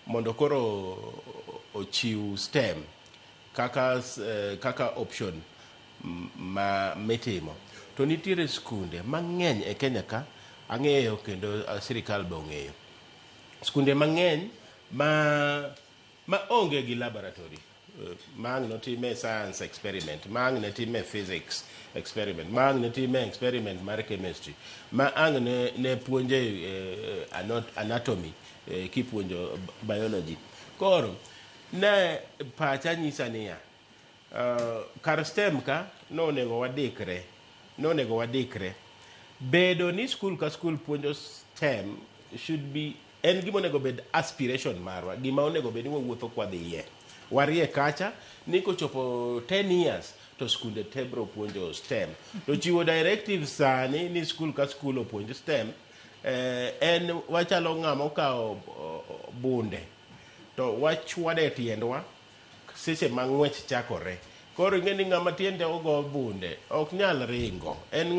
mondo koro ochiw STEM kaka option ma mitimo, To nitiere skunde mang'eny e Kenya ka, ang'eyo kendo sirikal be ong'eyo. Skunde mang'eny ma onge gi laboratory ma ang' notime science experiment, ma ang' ne time physics experiment, ma ang' ne time experiment mar chemistry, ma ang' ne puonje anatomy kipuonjo biology. Koro ne pacha nyisa niya, kar STEM ka nonego wadikre, nonego wadikre. Bedo ni skul ka skul puonjo STEM should be en gima onego bed aspiration marwa, gima onego bed ni wawuotho kwadhiye. Warie kacha ni kochopo 10 years to skunde te bro puonjo STEM. To chiwo directive sani ni skul ka skul opuonj STEM, en wachalo ng'ama okawo bunde to wachwade e tiendwa seche ma ng'wech chakore. Koro ing'e ni ng'ama tiende ogo bunde ok nyal ringo. En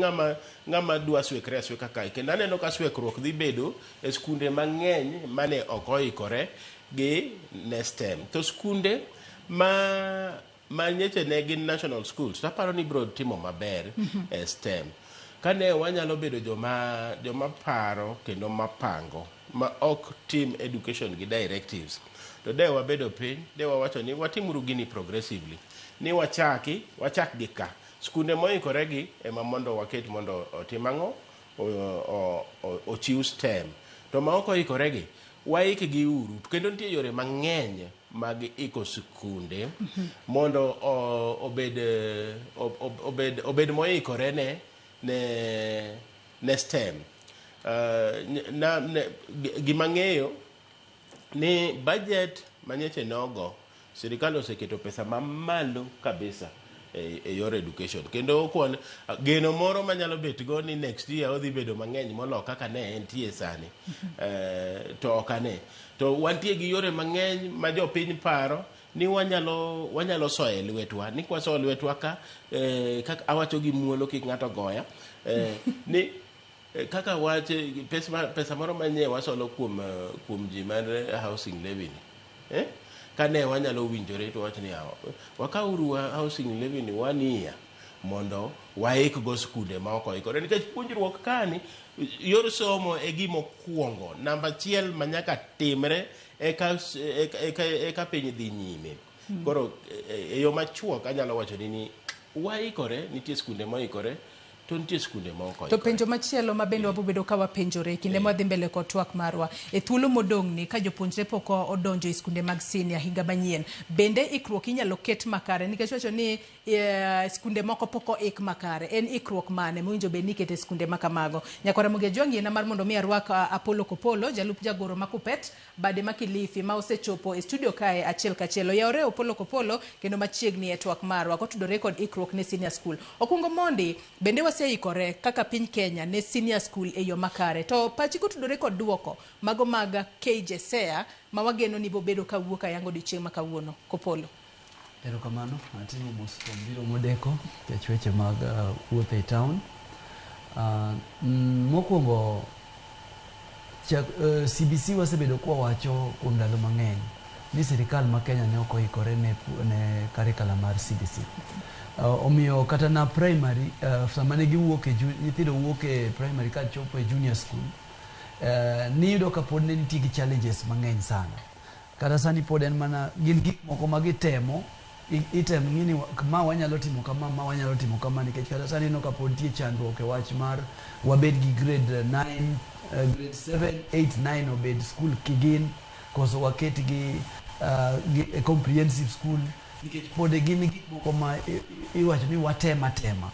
ng'ama dwa swekre asweka kae. Kendo aneno ka swekruok dhi bedo e skunde mang'eny mane ok oikore gi ne STEM. To skunde ma nyeche ne gin national schools, to aparo ni biro timo maber e STEM. Kane wanyalo bedo joma paro kendo mapango ma ok tim education gi directives, to de wabedo piny, de wawacho ni watimuru gini progressively, ni wachaki wachak gi ka skunde moikore gi ema mondo waket mondo otim ang'o, ochiw STEM, to ma ok oikore gi waik gi uru. Kendo nitie yore mang'eny mag iko skunde mondo obed moikore ne STEM. Gima ng'eyo ni budget manyeche nogo, sirikal oseketo pesa mamalo kabisa e yor education, kendo kwan geno moro manyalo bet go ni next year odhi bedo mang'eny molo kaka ne entie sani, to ok ane. To wantie gi yore mang'eny ma jopiny paro ni wanyalo soye lwetwa, ni kwasoyo lwetwa ka, kaka awacho gi muolo kik ng'ato goya, ni kaka wach pesa moro manye wasolo kuom ji mar housing levy ni, eh? Kane wanyalo winjore to wach ni wakawuru housing levy ni 1 year mondo waik go skunde ma ok oikore, nikech puonjruok kani yor somo e gima okuongo namba achiel ma nyaka timre eka piny dhi nyime. Koro e yo machuok anyalo wacho ni waikore, nitie skunde moikore to nitie skunde ma ok To oikore. penjo machielo ma bende wabobedo ka wapenjore e kinde mwadhi mbele kod twak marwa e thuolo modong' ni ka jopuonjre pok odonjo e skunde mag senior higa manyien, bende ikruok inyalo ket makare? Nikech wacho ni skunde moko pok oik makare, en ikruok mane mowinjo bed ni iketo e skunde ma kamago? Nyakwara Mogi Ajwang', yiena mar mondo mi arwak Apollo Kopolo, jalup jagoro ma Kupet bade ma Kilifi, ma osechopo e studio kae achiel kachiel. Oyawore Opollo Kopolo kendo machiegni e twak marwa kotudore kod ikruok ne senior school. Okuongo mondi, bende waseikore kaka piny Kenya ne senior school e yo makare? To pachi kotudore kod duoko mago mag KJSEA ma wageno ni bobedo kawuok ayango odiochieng' ma kawuono, Kopolo? Erokamano, atimo mos kuom biro modeko nikech weche mag wuoth ei town. Mokwongo, CBC wasebedo kwawacho kuom ndalo mang'eny ni sirikal ma Kenya ne ok oikore ne curriculum mar CBC. Omiyo kata na primary, sama ne giwuok e nyithindo wuok e primary ka chopo e junior school, niyudo ka pod ne nitie gi challenges mang'eny sana. Kata sani pod en mana gin gik moko ma gitemo item ng'i ni ma wanyalo timo kama, ma wanyalo timo kama, nikech kata sani ineno ka pod nitie chandruok e wach mar wabed gi grade 9, grade 7, 8, 9 obed school kigin koso waket gi e comprehensive school, nikech pod gin gik moko ma iwacho ni watema tema.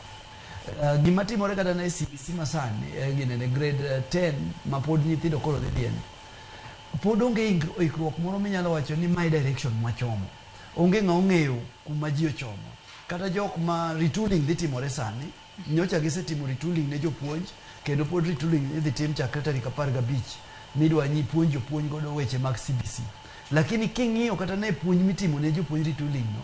Gima timore kata na e CBC masani, ginene grade 10 ma pod nyithindo koro dhi dhiye ni pod onge ikruok moro minyalo wacho ni mae direction mwachomo. Onge ng'a ong'eyo kuma ji ochomo. Kata jok ma retooling dhi timore sani, nyocha gisetimo retooling ne jopuonj, kendo pod retooling idhi tim chakre tarik 15 midwa nyi puonj jopuonj godo weche mag CBC. Lakini king'iyo kata ne puonj mitimo ne jopuonj retooling no,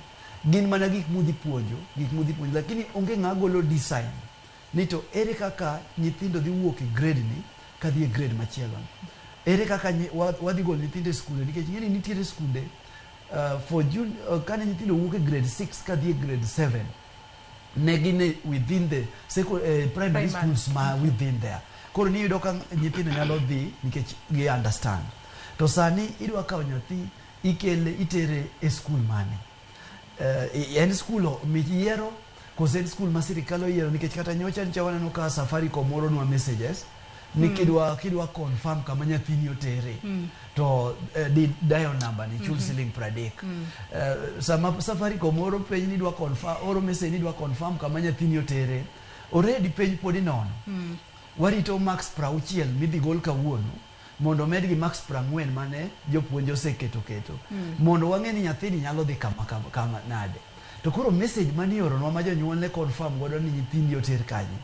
gin mana gik mudhi puonjo, gik mudhi puonjo, lakini onge ng'a golo design ni to ere kaka nyithindo dhi wuok e grade ni kadhi e grade machielo ni. Ere kaka wadhi golo nyithindo e skunde, nikech ing'e ni nitiere skunde for June, kane nyithindo wuok e grade 6 kadhi e grade 7. Ne gin within the primary Primary. schools ma within there. Koro niyudo ka nyithindo nyalo dhi nikech gi understand. To sani idwa kawo nyathi, ikele, itere e skul mane? En skul miyiero kose en skul ma sirikal oyiero? Nikech kata nyocha ncha waneno ka Safaricom oronwa messages ni kidwa confirm kama nyathini otere to di dial number ni, chul siling 30. Sama Safaricom oro penj ni idwa confirm, oro message ni idwa confirm kama nyathini otere, already penj pod inono. Warito marks 60 midhi gol kawuono mondo omed gi marks 40 mane jopuonj oseketo keto mondo wang'e ni nyathini nyalo dhi kama nade. To koro message manioronwa ma jonyuol ne confirm godo ni nyithindi oter kanye,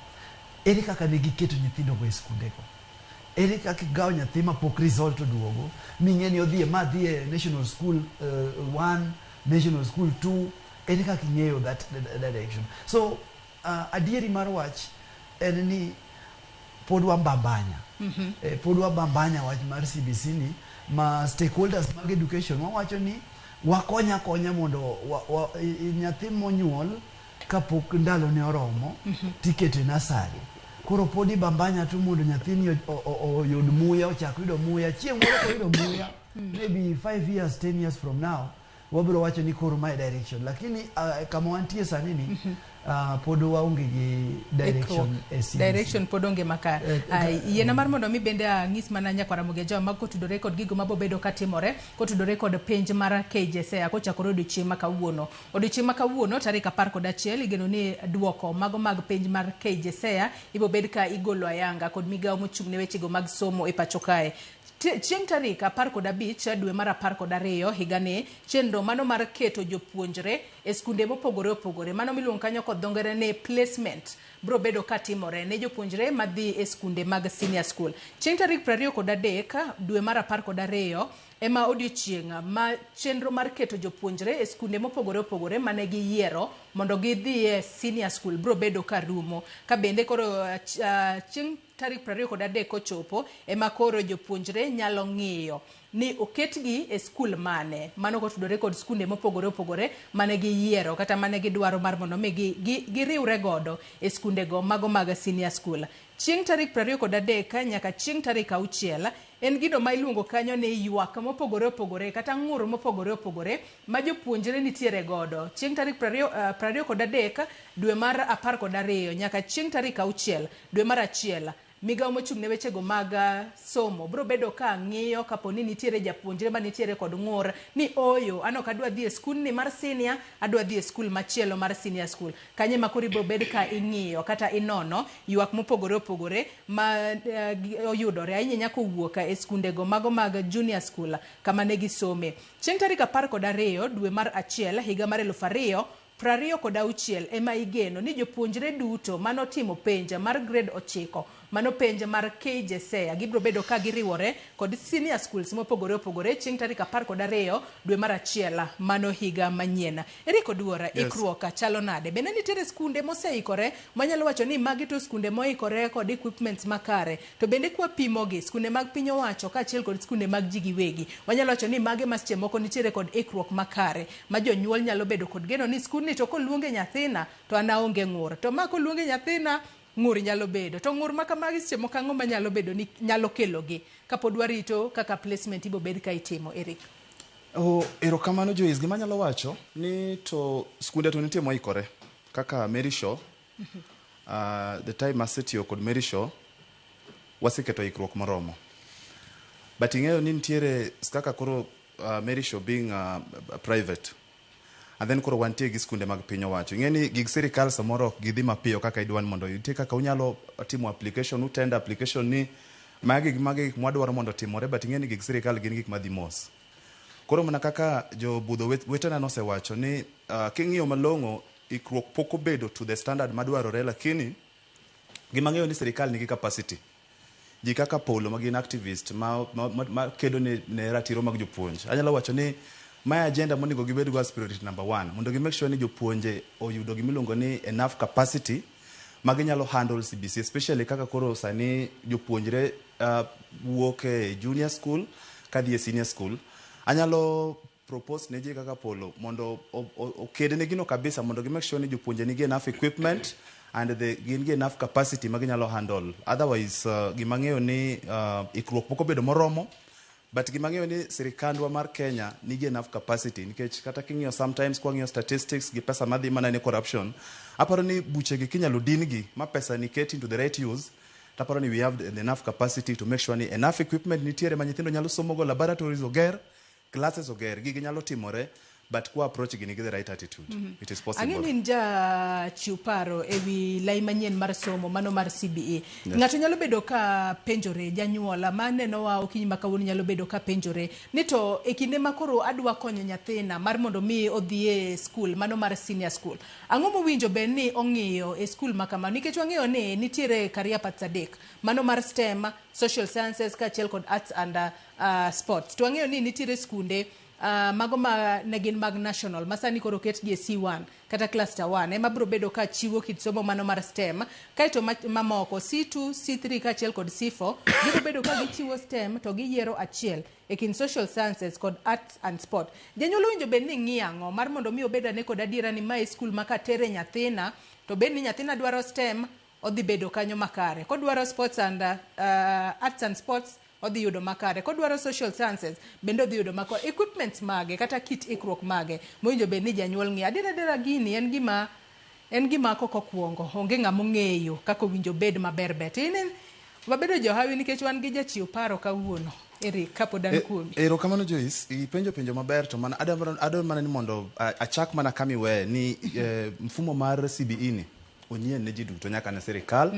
ere kaka ne giketo nyithindogo e skundego? Ere kaka ikawo nyathi mapok result oduogo ming'e ni odhi e ma dhi e national school 1, national school 2? Ere kaka ing'eyo that direction? So adieri mar wach en ni pod wambambanya. Pod wabambanya wach mar CBC ni, ma stakeholders mag education wawacho ni wakonya konya mondo nyathi monyuol kapok ndalone oromo tiketo e nursery. Koro pod ibambanya tu mondo nyathini oyud muya, ochak yudo muya. Chieng' moro koyudo muya, maybe 5 years, 10 years from now, wabiro wacho ni koro mae direction. Lakini kama wantie sani ni pod waonge gi direction e CBC. Direction pod onge makare. Ai, yiena mar mondo mi bende ang'is mana nyakwara Mogejawa mag kotudore kod gigo mabobedo katimore kotudore kod penj mar KJSEA kochakore odiochieng' ma kawuono. Odiochieng' ma kawuono tarik 11 igeno ni duoko mago mag penj mar KJSEA ibobed ka igolo ayanga kod migawo mochung' ne wechego mag somo e pacho kae. Chieng' tarik 15 dwe mar 12 higani, chenro mano mar keto jopuonjre e skunde mopogore opogore, mano miluongo kanyo kod dho ngere ni placement, biro bedo katimore ne jopuonjre madhi e skunde mag senior school. Chieng' tarik 23 dwe mar 12 ema odiochieng' ma chenro mar keto jopuonjre e skunde mopogore opogore mane giyiero mondo gidhi e senior school biro bedo ka rumo. Ka bende koro chieng' tarik 23 kochopo ema koro jopuonjre nyalo ng'iyo ni oketgi e skul mane, mano kotudore kod skunde mopogore opogore mane giyiero kata mane gidwaro mar mondo mi giriwre godo e skundego mago mag senior school. Chieng' tarik 23 nyaka chieng' tarik 6 en gino ma iluongo kanyo ni ywak mopogore opogore kata ng'ur mopogore opogore ma jopuonjre nitiere godo. Chieng' tarik 23 dwe mar 12 nyaka chieng' tarik 6 dwe mar 1, migawo mochung' ne wechego mag somo biro bedo ka ng'iyo kapo ni nitiere japuonjre ma nitiere kod ng'ur ni oyo, an ok adwa dhi e skul ni mar senior, adwa dhi e skul machielo mar senior school. Kanye ma koro ibiro bed ka ing'iyo kata inono ywak mopogore opogore ma oyudore ahinya nyaka owuok e skundego mago mag junior school kama ne gisome. Chieng' tarik 12 dwe mar 1 higa mar 2026 ema igeno ni jopuonjre duto manotimo penj mar grade 9, mano penj mar KJSEA, gibiro bedo ka giriwore kod senior schools mopogore opogore chieng' tarik 12 dwe mar 1 mano higa manyien. Eric Oduora, ikruok chalo nade? Bende nitiere skunde moseikore manyalo wacho ni magi to skunde moikore kod equipments makare, to bende kwapimogi skunde mag piny owacho kaachiel kod skunde mag ji giwegi, wanyalo wacho ni mage ma seche moko nitiere kod ikruok makare ma jonyuol nyalo bedo kod geno ni skundni to koluonge nyathina to an aonge ng'ur, to ma koluonge nyathina ng'ur nyalo bedo, to ng'ur ma kamagi seche moko ang'o manyalo bedo ni nyalo kelogi kapod warito kaka placement ibo bed ka itimo, Eric? Oh, erokamano Joyce. Gima anyalo wacho ni to skunde to nitie moikore kaka Mary Shaw. The time asetiyo kod Mary Shaw, waseketo ikruok moromo. But ing'eyo ni nitiere kaka koro Mary Shaw being private, and then koro wantie gi skunde mag piny owacho. Ing'e ni gig sirikal samoro ok gidhi mapiyo kaka idwa ni mondo nitie kaka unyalo timo application, utender application ni magi gi magi gik mwadwaro mondo otimore, but ing'e ni gig sirikal gin gik madhi mos. Koro mana kaka jobudho wetena nosewacho ni king'iyo malong'o, ikruok pok obedo to the standard madwarore, lakini gima ang'eyo ni sirikal nigi capacity. Ji kaka Polo ma gin activist ma kedo ne ratiro mag jopuonj. Anyalo wacho ni mae agenda monego gibed go as priority number one, mondo gi make sure ni jopuonje oyudo gimiluongo ni enough capacity ma ginyalo handle CBC, especially kaka koro sani jopuonjre wuok e junior school kadhi e senior school. Anyalo propose ne ji kaka Polo mondo oked ne gino kabisa, mondo gi make sure ni jopuonje nigi enough equipment and gin gi enough capacity ma ginyalo handle. Otherwise, gima ng'eyo ni ikruok pok obedo moromo, but gima ng'eyo ni sirikandwa mar Kenya nigi enough capacity, nikech kata king'iyo sometimes, kwang'iyo statistics gi pesa madhi mana ne corruption, aparo ni buchegi kinyalo din gi ma pesa ni ket into the right use, taparo ni we have enough capacity to make sure ni enough equipment nitiere ma nyithindo nyalo somogo, laboratories oger, classes oger, gigi nyalo timore, but kwa approach gini gi the right attitude, it is possible. Ang'e ni in jachiw paro ewi lai manyien mar somo mano mar CBE. Yes. Ng'ato nyalo bedo ka penjore, janyuola manenowa okinyi ma kawuono nyalo bedo ka penjore ni to e kinde ma koro adwa konyo nyathina mar mondo mi odhi e skul mano mar senior school, ang'o mowinjo bed ni ong'iyo e skul ma kamano? Nikech wang'eyo ni nitiere career paths adek, mano mar STEM, social sciences kaachiel kod arts and sports. To wang'eyo ni nitiere skunde mago ma ne gin mag national ma sani koro oketgi e C1 kata cluster 1 ema biro bedo ka chiwo kit somo mano mar STEM, kaeto mamoko C2, C3 kaachiel kod C4 gibiro bedo ka gichiwo STEM to giyiero achiel e kind social sciences kod arts and sport. Janyuol owinjo bed ni ng'iyo ang'o mar mondo mi obed ane kod adiera ni mae skul ma katere nyathina to bed ni nyathina dwaro STEM, odhi bedo kanyo makare, kodwaro sports and arts and sports, odhi yudo makare, kodwaro social sciences bende odhi yudo makare. Equipments mage kata kit ikruok mage mowinjo bed ni janyuol ng'iyo adiera adiera? Gini en gima kok okuongo onge ng'ama ong'eyo kaka owinjo bed maber bet in wabedo johawi nikech wan gi jachiw paro kawuono. Eric, kapod an kuomi. Erokamano Joyce, ipenjo penjo maber, to mana adwaro mana ni mondo achak mana kama iweye ni mfumo mar CBE ni onyien ne ji duto, nyaka ne sirikal.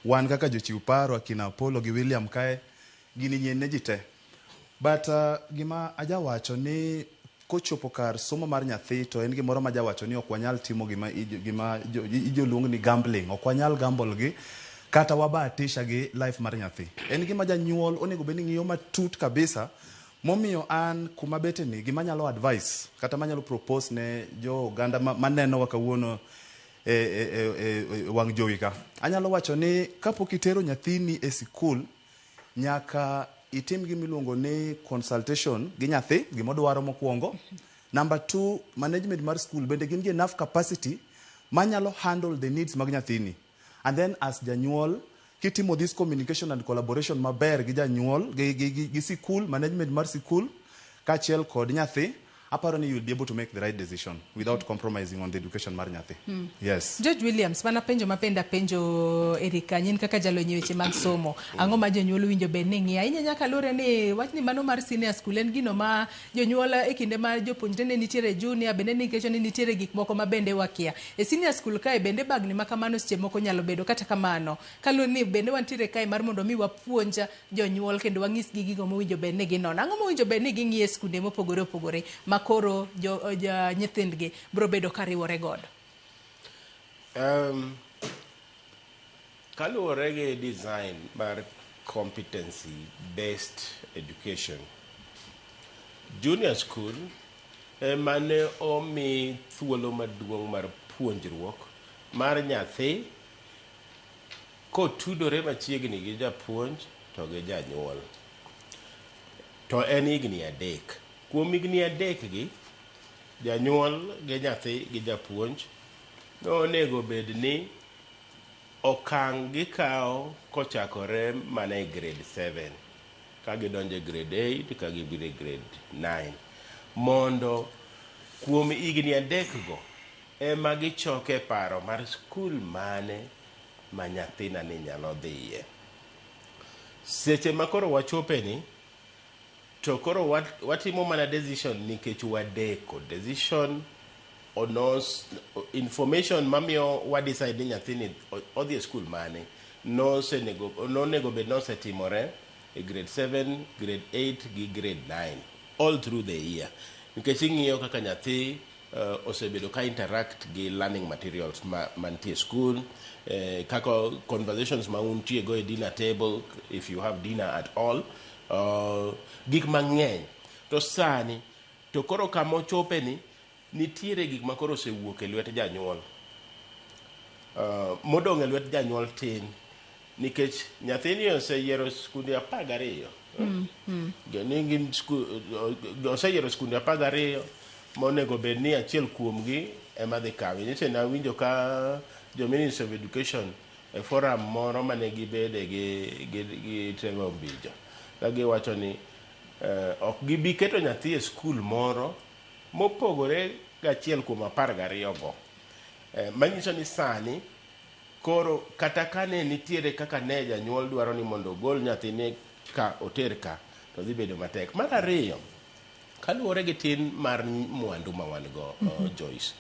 Wan kaka jochiw paro, akina Apollo gi William kae, gini nyien ne ji te. But gima ajawacho ni kochopo kar somo mar nyathi, to en gimoro ma jawacho ni ok wanyal timo gima ijoluong ni gambling. Ok wanyal gamble gi kata wabahatisha gi life mar nyathi. En gima janyuol onego bed ni ng'iyo matut kabisa. Momiyo an kuma bete ni, gima nyalo advice kata manyalo propose ne jo oganda manenowa kawuono e wang' jowi ka, anyalo wacho ni kapok itero nyathini e sikul, nyaka itim gima iluongo ni consultation gi nyathi, gimodwaro mokwongo. Number two, management mar school bende gin gi enough capacity manyalo handle the needs mag nyathini. And then as janyuol, kitimo this communication and collaboration maber gi janyuol gi sikul, management mar sikul kaachiel kod nyathi, aparo ni you will be able to make the right decision without compromising on the education mar nyathi. Yes. George Williams, mana penjo mapenda penjo Eric Kanyin kaka jalony e weche mag somo. Ang'o ma jonyuol winjo bed ni ng'iyo? Ahinya nyaka luwre ni wachni mano mar senior school en gino ma jonyuol e kinde ma jopuonjre ne nitiere junior bende nikech ni nitiere gik moko ma bende wakia. E senior school kae bende bagni ma kamano seche moko nyalo bedo. Kata kamano, kaluwore ni bende wantiere kae mar mondo mi wapuonj jonyuol kendo wanyisgi gigo mowinjo bed ni ginono. Ang'o mowinjo bed ni ging'iyo e skunde mopogore opogore ma koro jo nyithindgi biro bedo ka riwore godo? Kaluwore gi design mar competency based education, junior school ema ne omi thuolo maduong' mar puonjruok mar nyathi kotudore machiegni gi japuonj to gi janyuol. To en higni 3. Kuom higni 3 gi, janyuol gi nyathi gi japuonj nonego bed ni okang' gikawo kochakore mana e grade 7 ka gidonjo e grade 8, ka gibiro e grade 9, mondo kuom higni 3 go ema gichoke paro mar skul mane ma nyathina ni nyalo dhiye. Seche ma koro wachope ni to koro watimo mana decision nikech wadeko decision onos information mamiyo wa decide ni nyathini odhi e skul mane nosenego nonego bed nosetimore e grade 7, grade 8 gi grade 9 all through the year, nikech ing'iyo kaka nyathi osebedo ka interact gi learning materials ma mantie e school, kaka conversations ma untie go e dinner table, if you have dinner at all, gik mang'eny. To sani to koro kama ochope ni nitiere gik ma koro osewuok e lwet janyuol. Modong' e lwet janyuol tin, nikech nyathini oseyiero skunde 12. Ni gin oseyiero skunde 12 monego bed ni achiel kuomgi ema dhi kawe. Nyocha nawinjo ka jo Ministry of Education e forum moro mane gibede gi Trevor Ombija ka giwacho ni ok gibi keto nyathi e skul moro mopogore gachiel kuom 12 go. Manyiso ni sani koro kata kane nitiere kaka ne janyuol dwaro ni mondo ogol nyathine ka oter ka to dhi bedo matek. Mar ariyo, kaluwore gi tin mar mwandu ma wan go, Joyce,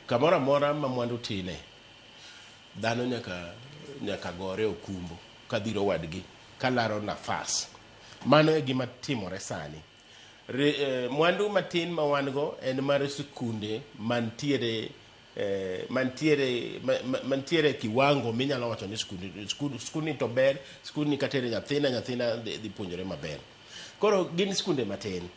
kamoro amora ma mwandu tine, dhano nyaka gore okumbo kadhiro wadgi kalaro nafas. Mano e gima timore sani. Mwandu matin ma wan go en mar sikunde mantiere kiwango minyalo wacho ni skundni to ber, skundni katere nyathina dhi puonjore maber. Koro gin skunde matin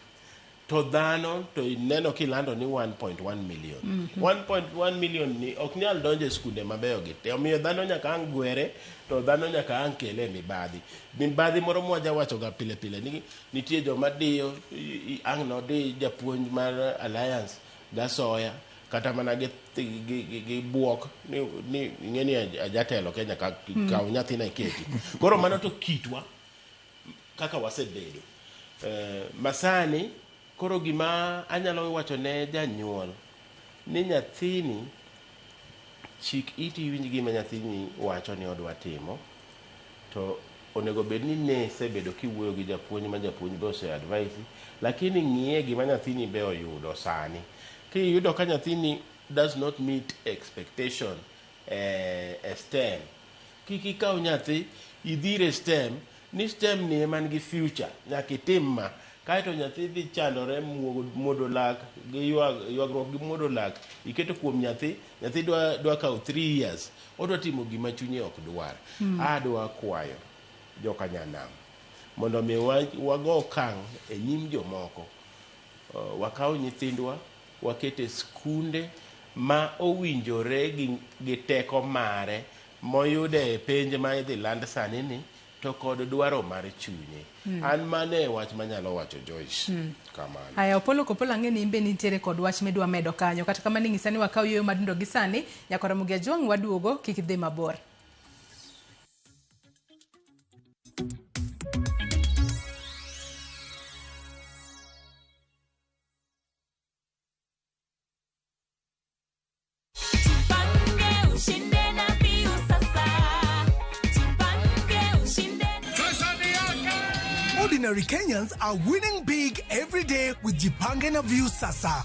to dhano to ineno kilando ni 1.1 million. 1.1 million ni ok nyal donjo e skunde mabeyo gi te. Omiyo dhano nyaka ang' gwere to dhano nyaka ang' kele mibadhi. Mibadhi moro mwajawacho ga pile pile ni nitie joma diyo ang' nodi japuonj mar Alliance gasoya kata mana gi buok ni ing'eni ajatelo Kenya ka kaw nyathina iketi. Koro mano to kitwa kaka wasebedo. Masani koro gima anyalo wacho ne janyuol ni nyathini chik iti iwinj gima nyathini wacho ni odwa timo, to onego bed ni ne sebedo kiwuoyo gi japuonj ma japuonj be ose advise, lakini ng'iye gima nyathini be oyudo sani. Kiyudo ka nyathini does not meet expectation e STEM, kik ikaw nyathi idhire STEM ni STEM ni ema nigi future nyaka itim ma, kaeto nyathi dhi chandore muodo lak gi ywagruok gi muodo lak iketo kuom nyathi dwa kawo 3 years odwa timo gima chunye ok dwar. Adwa kwayo joka nyanam mondo mi wago okang' e nyim jomoko, wakaw nyithindwa wakete skunde ma owinjore gi teko mare moyude e penj ma idhi land sani ni to kod dwaro mar chunye. An mane wach manyalo wacho Joyce. Kamano. Aya, Opolo Kopolo ang'e ni imbe nitiere kod wach midwa medo kanyo. Kata kamano ing'isa ni wakaw yueyo madindo gi sani, nyaka Ramogi Ajwang' waduogo, kik idhi mabor. Ordinary Kenyans are winning big every day with Jipange na Viusasa.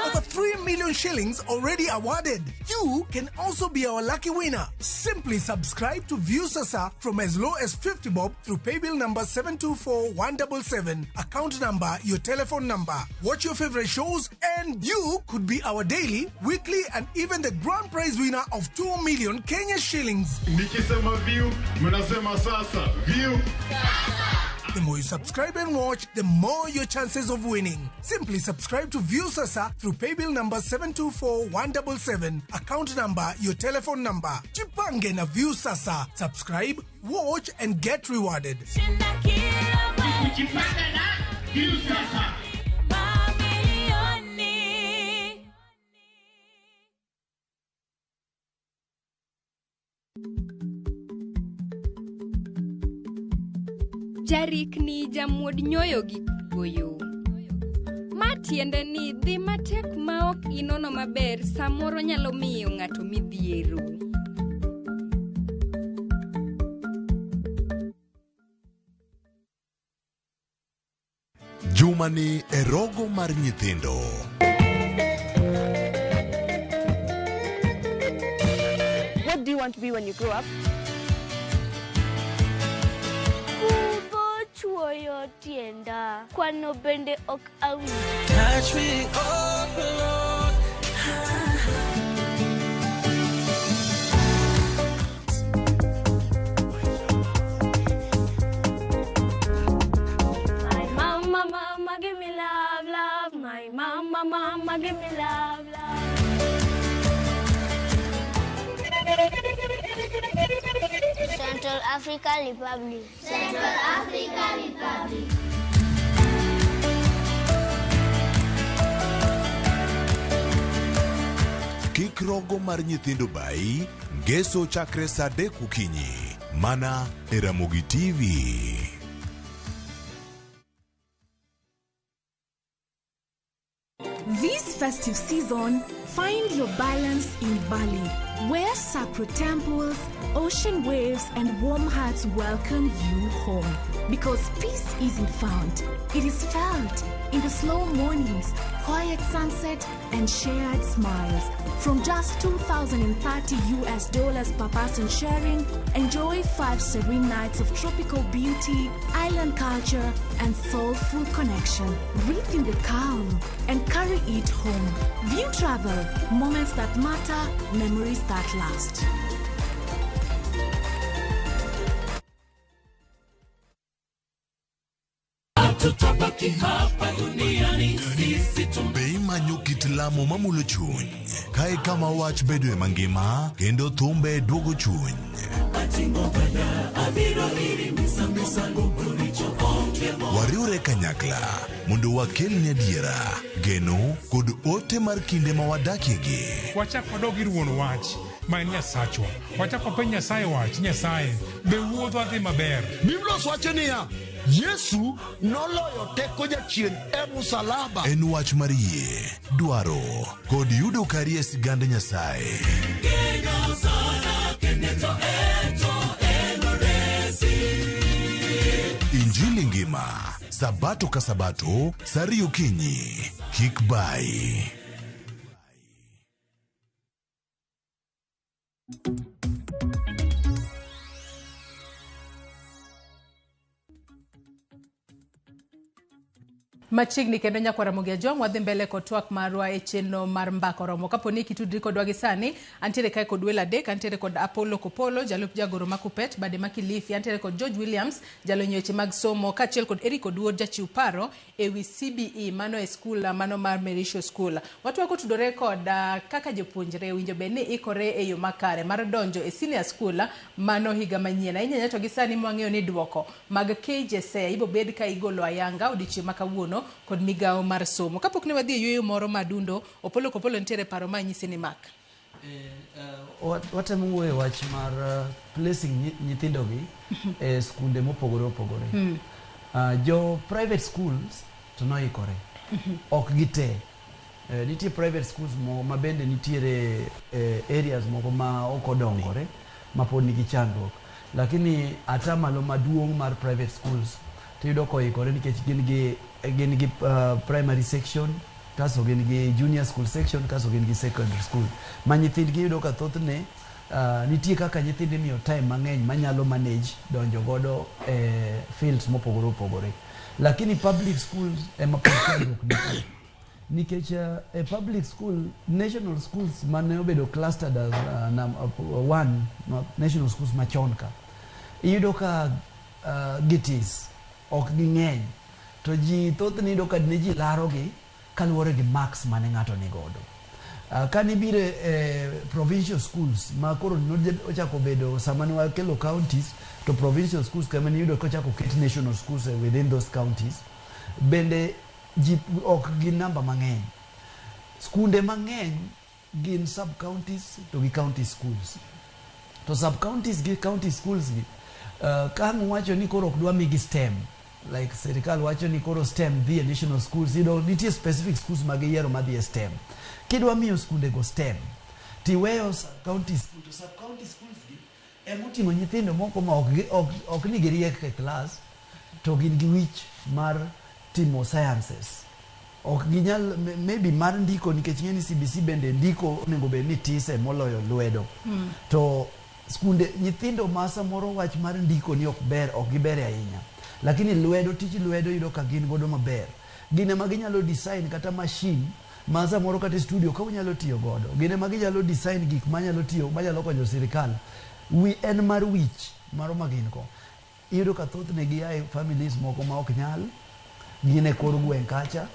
Over 3 million shillings already awarded. You can also be our lucky winner. Simply subscribe to Viusasa from as low as 50 bob through paybill number 724177, account number, your telephone number. Watch your favorite shows and you could be our daily, weekly and even the grand prize winner of 2 million Kenya shillings. Nikisema view, mnasema sasa. View. The more you subscribe and watch, the more your chances of winning. Simply subscribe to Viusasa through paybill number 724177, account number, your telephone number. Jipange na Viusasa. Subscribe, watch and get rewarded. Jipange na Viusasa. Jarikni jamuod nyoyo gi goyo. Ma tiende ni dhi matek ma ok inono maber samoro nyalo miyo ng'ato midhiero. Jumani e rogo mar nyithindo. What do you want to be when you grow up? Chuoyo tienda kwano bende ok awinjo. Touch me up, Lord. My mama, mama, give me love, love. My mama, mama, give me love, love. Central African Republic. Central African Republic. Kik rogo mar nyithindo bayi, ngeso chakre saa 3 okinyi. Mana e Ramogi TV. This festive season, find your balance in Bali, where sacred temples, ocean waves, and warm hearts welcome you home. Because peace isn't found, it is felt in the slow mornings, quiet sunset, and shared smiles. From just 2,030 US dollars per person sharing, enjoy 5 serene nights of tropical beauty, island culture, and soulful connection. Breathe in the calm and carry it home. View Travel, moments that matter, memories that last. Hatutabaki hapa duniani sisi Be imanyo kit lamo mamulo chuny kae kama wach bedoe mangima kendo thumbe duogo chuny ating'o bada abiro iri misango richo onge mo wariwre kanyakla mondo wakelni adiera geno kod ote mar kinde ma wadakiegi Wachak wadog ir wuon wach ma en Nyasachwa. Wachak wapenj Nyasaye wach, Nyasaye, be wuodhwa dhi maber? Biblos wacho niya, Yesu noloyo teko jachien e musalaba. En wach mar yie, dwaro kod yudo kari e sigand Nyasaye. Geno sana keneto eto enoresi Injili ngima, sabato ka sabato, saa ariyo okinyi. Kik bayi. Machiegni kendo nyakwar Ramogi Ajwang' wadhi mbele kod twak marwa e chenro mar mbaka oromo. Kapo ni kitudri kodwa gi sani, antiere kae kod welo adek, antiere kod Apollo Kopolo, jalup jagoro ma Kupet, bade ma Kilifi, antiere kod George Williams, jalony e weche mag somo, kaachiel kod Eric Oduor, jachiw paro ewi CBE, mano e skul mano mar Merisho School. Watwak otudore kod kaka jopuonjre owinjo bed ni ikore e yo makare mar donjo e senior school mano higa manyien. Ahinya ahinya to gi sani mwang'eyo ni duoko mag KJSEA ibo bed ka igolo ayanga odiochieng' ma kawuono kod migawo mar somo. Kapok ne wadhi e yueyo moro madundo, Opollo Kopolo nitiere paro ma nyisi ni mak. Watemo wuoyo e wach mar placing nyithindogi e skunde mopogore opogore. Jo private schools to noikore. Ok gite. Nitie private schools mo ma bende nitiere areas moko ma ok odongore ma pod nigi chandruok. Lakini atamalo maduong' mar private schools tiyudo koikore nikech gin gi primary section, kaso gin gi junior school section, kaso gin gi secondary school. Ma nyithindgi iyudo ka thothne nitie kaka nyithindo imiyo time mang'eny manyalo manage donjo godo e fields mopogore opogore. Lakini public schools ema pod chandruok nitie. Nikech e public school, national schools mane obedo clustered as one, national schools machon ka, iyudo ka gitis ok ging'eny to ji thothne iyudo ka ne ji larogi kaluwore gi marks mane ng'ato ni godo. Kanibiro e provincial schools ma koro ochako bedo sama ne wakelo counties to provincial schools kama ne iyudo kochako ket national schools within those counties, bende ji ok gin namba mang'eny. Skunde mang'eny gin sub counties to gi county schools. To sub counties gi county schools gi ka ang' wacho ni koro ok dwa migi STEM, like sirikal wacho ni koro STEM dhi e national schools, iyudo nitie specific schools ma giyiero madhi e STEM. Kidwa miyo skunde go STEM, tiweyo sub county school, to sub county schools gi emoting'o nyithindo moko ma ok ni giriek e class, to gin gi wich mar timo sciences. Ok ginyal maybe mar ndiko, nikech ing'e ni CBC bende ndiko onego bed ni tise moloyo lwedo. To skunde nyithindo ma samoro wach mar ndiko ni ok ber, ok giber ahinya. Lakini lwedo, tich lwedo yudo ka gin godo maber. Gin ema ginyalo design kata machine ma samoro kata e studio ka unyalo tiyo godo. Gin ema ginyalo design gik manyalo tiyo, manyalo konyo sirikal. Wi en mar wich maro ma gin go. Iyudo ka thothne gia e families moko ma ok nyal, gin e kor gweng' kacha.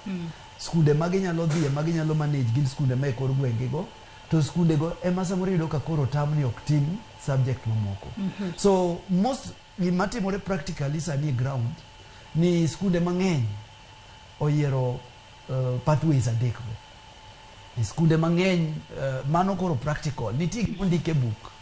Skunde ma ginyalo dhiye, ma ginyalo manage gin skunde ma e kor gweng' gi go. To skundego ema samoro iyudo ka koro tamni ok tim subject mamoko. So most gima timore practically sani e ground ni skunde mang'eny oyiero pathways adek go. E skunde mang'eny mano koro practical nitie gima ondik e buk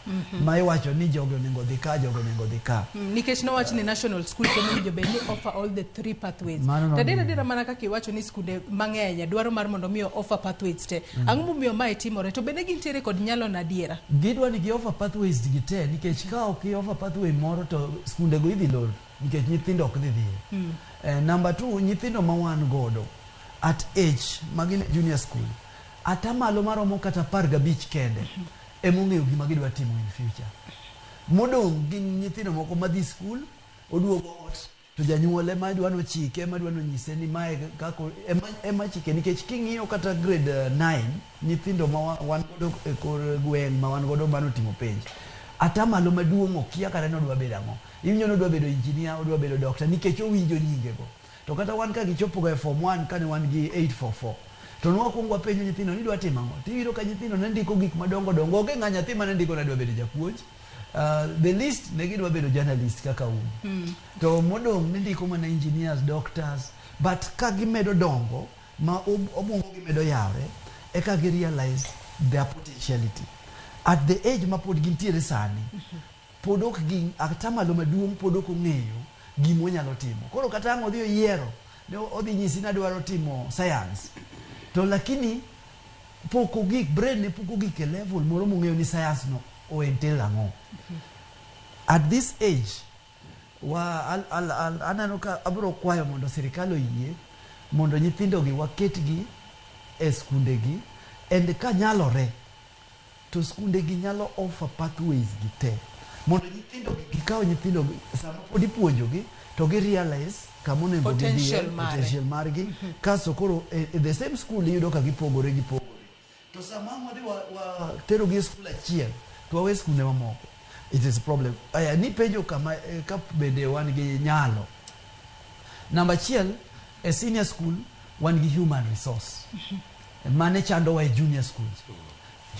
ma iwacho ni jogi onego dhi ka, jogi onego dhi ka. Nikech nowach ni national school kendo owinjo bed ni offer all the three pathways. Mano To adier adiera mana kaka iwacho ni skunde mang'eny dwaro mar mondo mi offer pathways te. Ang'o momiyo mae timore? To bende gintiere kod nyalo na adiera? Gidwa ni gi offer pathways gi te nikech ka ok i offer pathway moro to skunde go idhi lor nikech nyithindo ok dhi dhiye. Number two, nyithindo ma wan godo at age magin e junior school, atamalo maromo kata 15 kende emong'eyo gima gidwa timo in future. Modong' gin nyithindo moko madhi school, oduogo ot, to janyuol ema dwa nochike, ema dwa nonyise ni mae kaka ema chike nikech king'iyo kata grade 9 nyithindo ma wan godo e kor gweng' ma wan godo manotimo penj, atamalo maduong' okia kata ni odwa bedo ang'o. Iwinjo ni odwa bedo engineer, odwa bedo doctor nikech owinjo nyinge go. To kata wan ka gichopo ga e form 1 kane wan gi 844 to nwakwongo wapenjo nyithindo ni idwa timo ang'o, tiyudo ka nyithindo ne ndiko gik madongo dongo. Onge ng'a nyathi mane ndiko ni adwa bedo japuonj. The least ne gidwa bedo journalist kaka un. To modong' ne ndiko mana engineers, doctors, but ka gimedo dongo ma obwongo gi medo yawre eka gi realize their potentiality. At the age ma pod gintiere sani, pod ok gi atamalo maduong' pod ok ong'eyo gima onyalo timo. Koro kata ang' odhi oyiero, ne odhi nyisi ni adwaro timo science. To lakini pok ogik, brain ne pok ogik e level moro mong'eyo ni science no o entail ang'o. At this age, wa al, al, al, aneno ka abiro kwayo mondo sirikal oyie mondo nyithindo gi waketgi e skundegi and kanyalore to skundegi nyalo offer pathways gi te mondo nyithindo gi gikaw nyithindo gi sama pod ipuonjogi to gi realize kama onego gidhiye, Potential mare. potential margi. Kasto koro e the same school iyudo ka gipogore gipogore, to sama ang' wadhi wa terogi e skul achiel to wawe skunde mamoko, it is a problem. Aya ni penjo kama ka bende wan gi nyalo. Namba achiel, e senior school wan gi human resource mane chandowa e junior schools.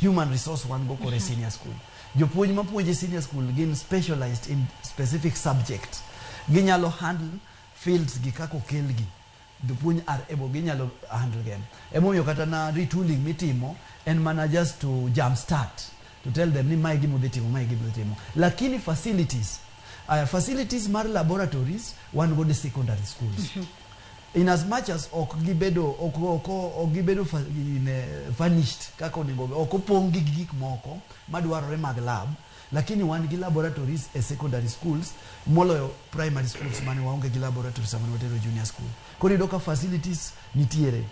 Human resource wan go koro e senior school. Jopuonj mapuonjo e senior school gin specialized in specific subject, ginyalo handle fields gi kaka okelgi. Jopuonj are able, ginyalo handle them. Emomiyo kata na retooling mitimo en mana just to jump start, to tell them ni mae gima udhi timo, mae gima udhi timo. Lakini facilities, aya facilities mar laboratories wan godo e secondary schools. In as much as ok gibedo ok gibedo furnished kaka onego, ok opong' gi gik moko madwarore mag lab, lakini wan gi laboratories e secondary schools moloyo primary schools mane waonge gi laboratories sama ne watero junior school. Koro iyudo ka facilities nitiere.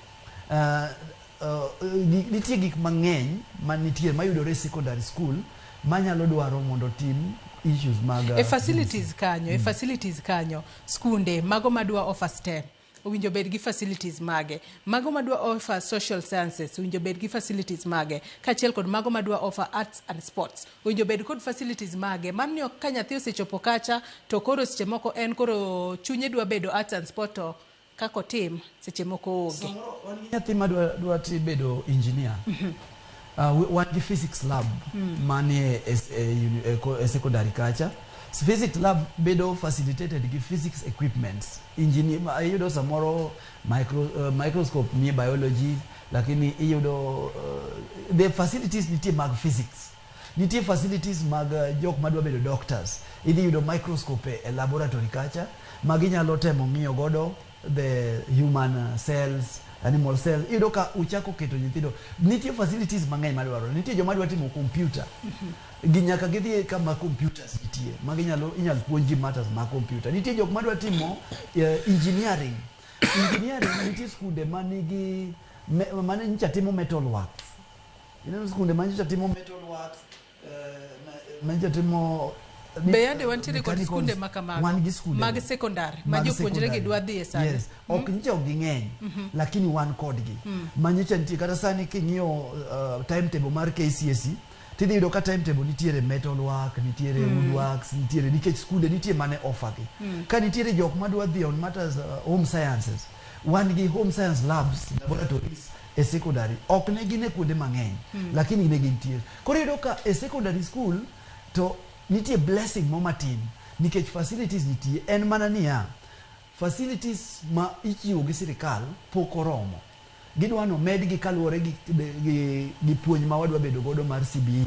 Nitie gik mang'eny manitie mayudore e secondary school manyalo dwaro mondo tim issues mag E facilities kanyo, e facilities kanyo, skunde mago madwa offer STEM owinjo bed gi facilities mage, mago madwa offer social sciences owinjo bed gi facilities mage, kaachiel kod mago madwa offer arts and sports owinjo bed kod facilities mage. Mano ok ka nyathi osechopo kacha to koro seche moko en koro chunye dwa bedo arts and sport, to kaka otim seche moko onge. Wan gi nyathi madwa dwa bedo engineer. Wan gi physics lab manie e secondary kacha. Physics lab bedo facilitated gi physics equipments. Engineer, iyudo samoro microscope nie biology, lakini iyudo the facilities nitie mag physics. Nitie facilities mag jok madwa bedo doctors. Idhi yudo microscope e laboratory kacha ma ginyalo temo ng'iyo godo the human cells, animal cells. Iyudo ka uchako keto nyithindo. Nitie facilities mang'eny madwarore. Nitie joma dwa timo computer. Gi nyaka gidhi kama computers nitie ma ginyalo inyalo puonjgi matters mag computer. Nitie jok madwa timo engineering. Engineering nitie skunde manigi mane nyocha timo metal works. Ineno skunde ma nyocha timo metal works, ma nyocha timo Be yande wantiere kod mechanicals. skunde ma kamago Wan gi skunde mag go. sekondar ma Mag jopuonjre gi secondary. dwa dhiye sani? Yes. Ok nyocha ok ging'eny, lakini wan kodgi. Ma nyocha nitie kata sani king'iyo timetable mar KCSE, tidhi yudo ka timetable nitiere metal work, nitiere woodworks, nitiere nikech skunde nitie mane offer gi. Ka nitiere jok madwa dhi on matters home sciences, wan gi home science labs, laboratories e secondary ok ne gin e kuonde mang'eny lakini ne gintie. Koro iyudo ka e secondary school to nitie blessing mo matin nikech facilities nitie en mana niya facilities ma ichiwo gi sirikal pok oromo gidwa nomedgi kaluwore gi puonj ma wadwa bedo godo mar CBE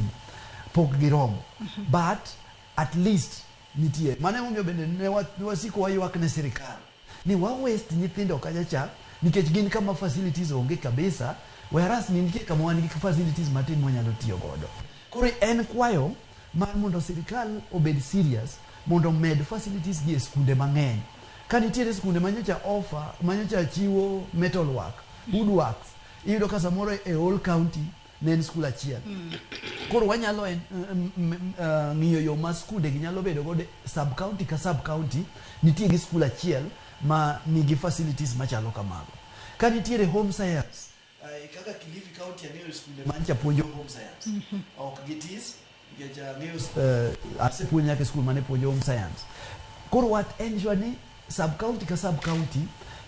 pok giromo but at least nitie mano emomiyo bende ne wasiko waywak ne sirikal ni wa waste nyithindo kacha cha nikech gin kama facilities onge kabisa whereas ni nitie kama wan gi facilities matin mwanyalo tiyo godo koro en kwayo mar mondo sirikal obed serious mondo omed facilities gi e skunde mang'eny ka nitiere skunde manyocha offer manyocha chiwo metal work woodworks iyudo ka samoro e whole county ne en skul achiel koro wanyalo ng'iyo yo ma skunde gi nyalo bedo godo sub county ka sub county nitie gi skul achiel ma nigi facilities machalo kamago ka nitiere home science kaka Kilifi county ang'eyo skunde mancha puonjo home science ok gitis nikech ang'eyo asepuonjo nyaka e skul mane puonjo home science koro wat ensure ni sub county ka sub county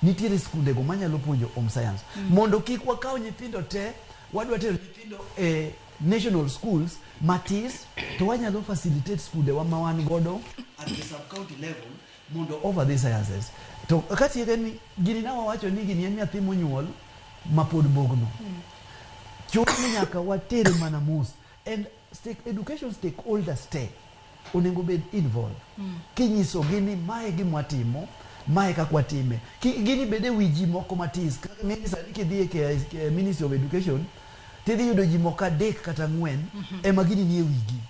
nitiere skunde go manyalo puonjo home science mondo kik wakaw nyithindo te wadwa tero nyithindo e national schools matis to wanyalo facilitate skunde wa ma wan godo at the sub county level mondo offer these sciences to katieke ni gini na wawacho ni gini en nyathi monyuol mapod bogno chuno ni nyaka watere mana mos and education stakeholders te onego bed involved kinyisogi ni mae gima watimo mae kaka watime gini bed e wi ji moko matis kaka ng'eni sani kidhi e Ministry of Education tidhi yudo ji moko adek kata ang'wen ema gini nie wigi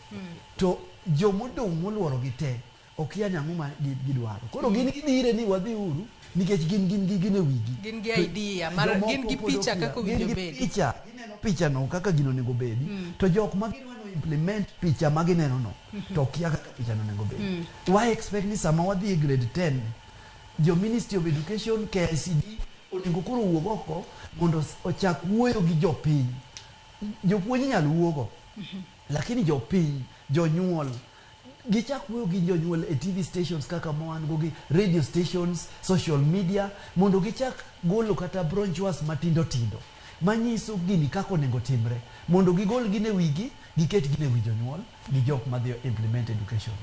to jomodong' moluorogi te okia ni ang'o ma gidwaro koro gin gidhire ni wadhi uru nikech gin gin gi gin e wigi Gin gi idea mar Jomoko gin gi pod picha okia. kaka Gin owinjo gi bedi. picha gineno picha no kaka gino onego bedi to jok ma gidwa no implement picha ma gineno no to kia kaka picha no onego bedi wa expect ni sama wadhi e grade 10 jo Ministry of Education KICD onego koro wuog oko mondo ochak wuoyo gi jopiny jopuonj inyalo wuogo lakini jopiny jonyuol gichak wuoyo gi jonyuol e TV stations kaka ma wan go gi radio stations social media mondo gichak golo kata brochures matindo tindo manyiso gini kaka onego timre mondo gigol gin e wigi giket gin e wi jonyuol gi jok madhi implement education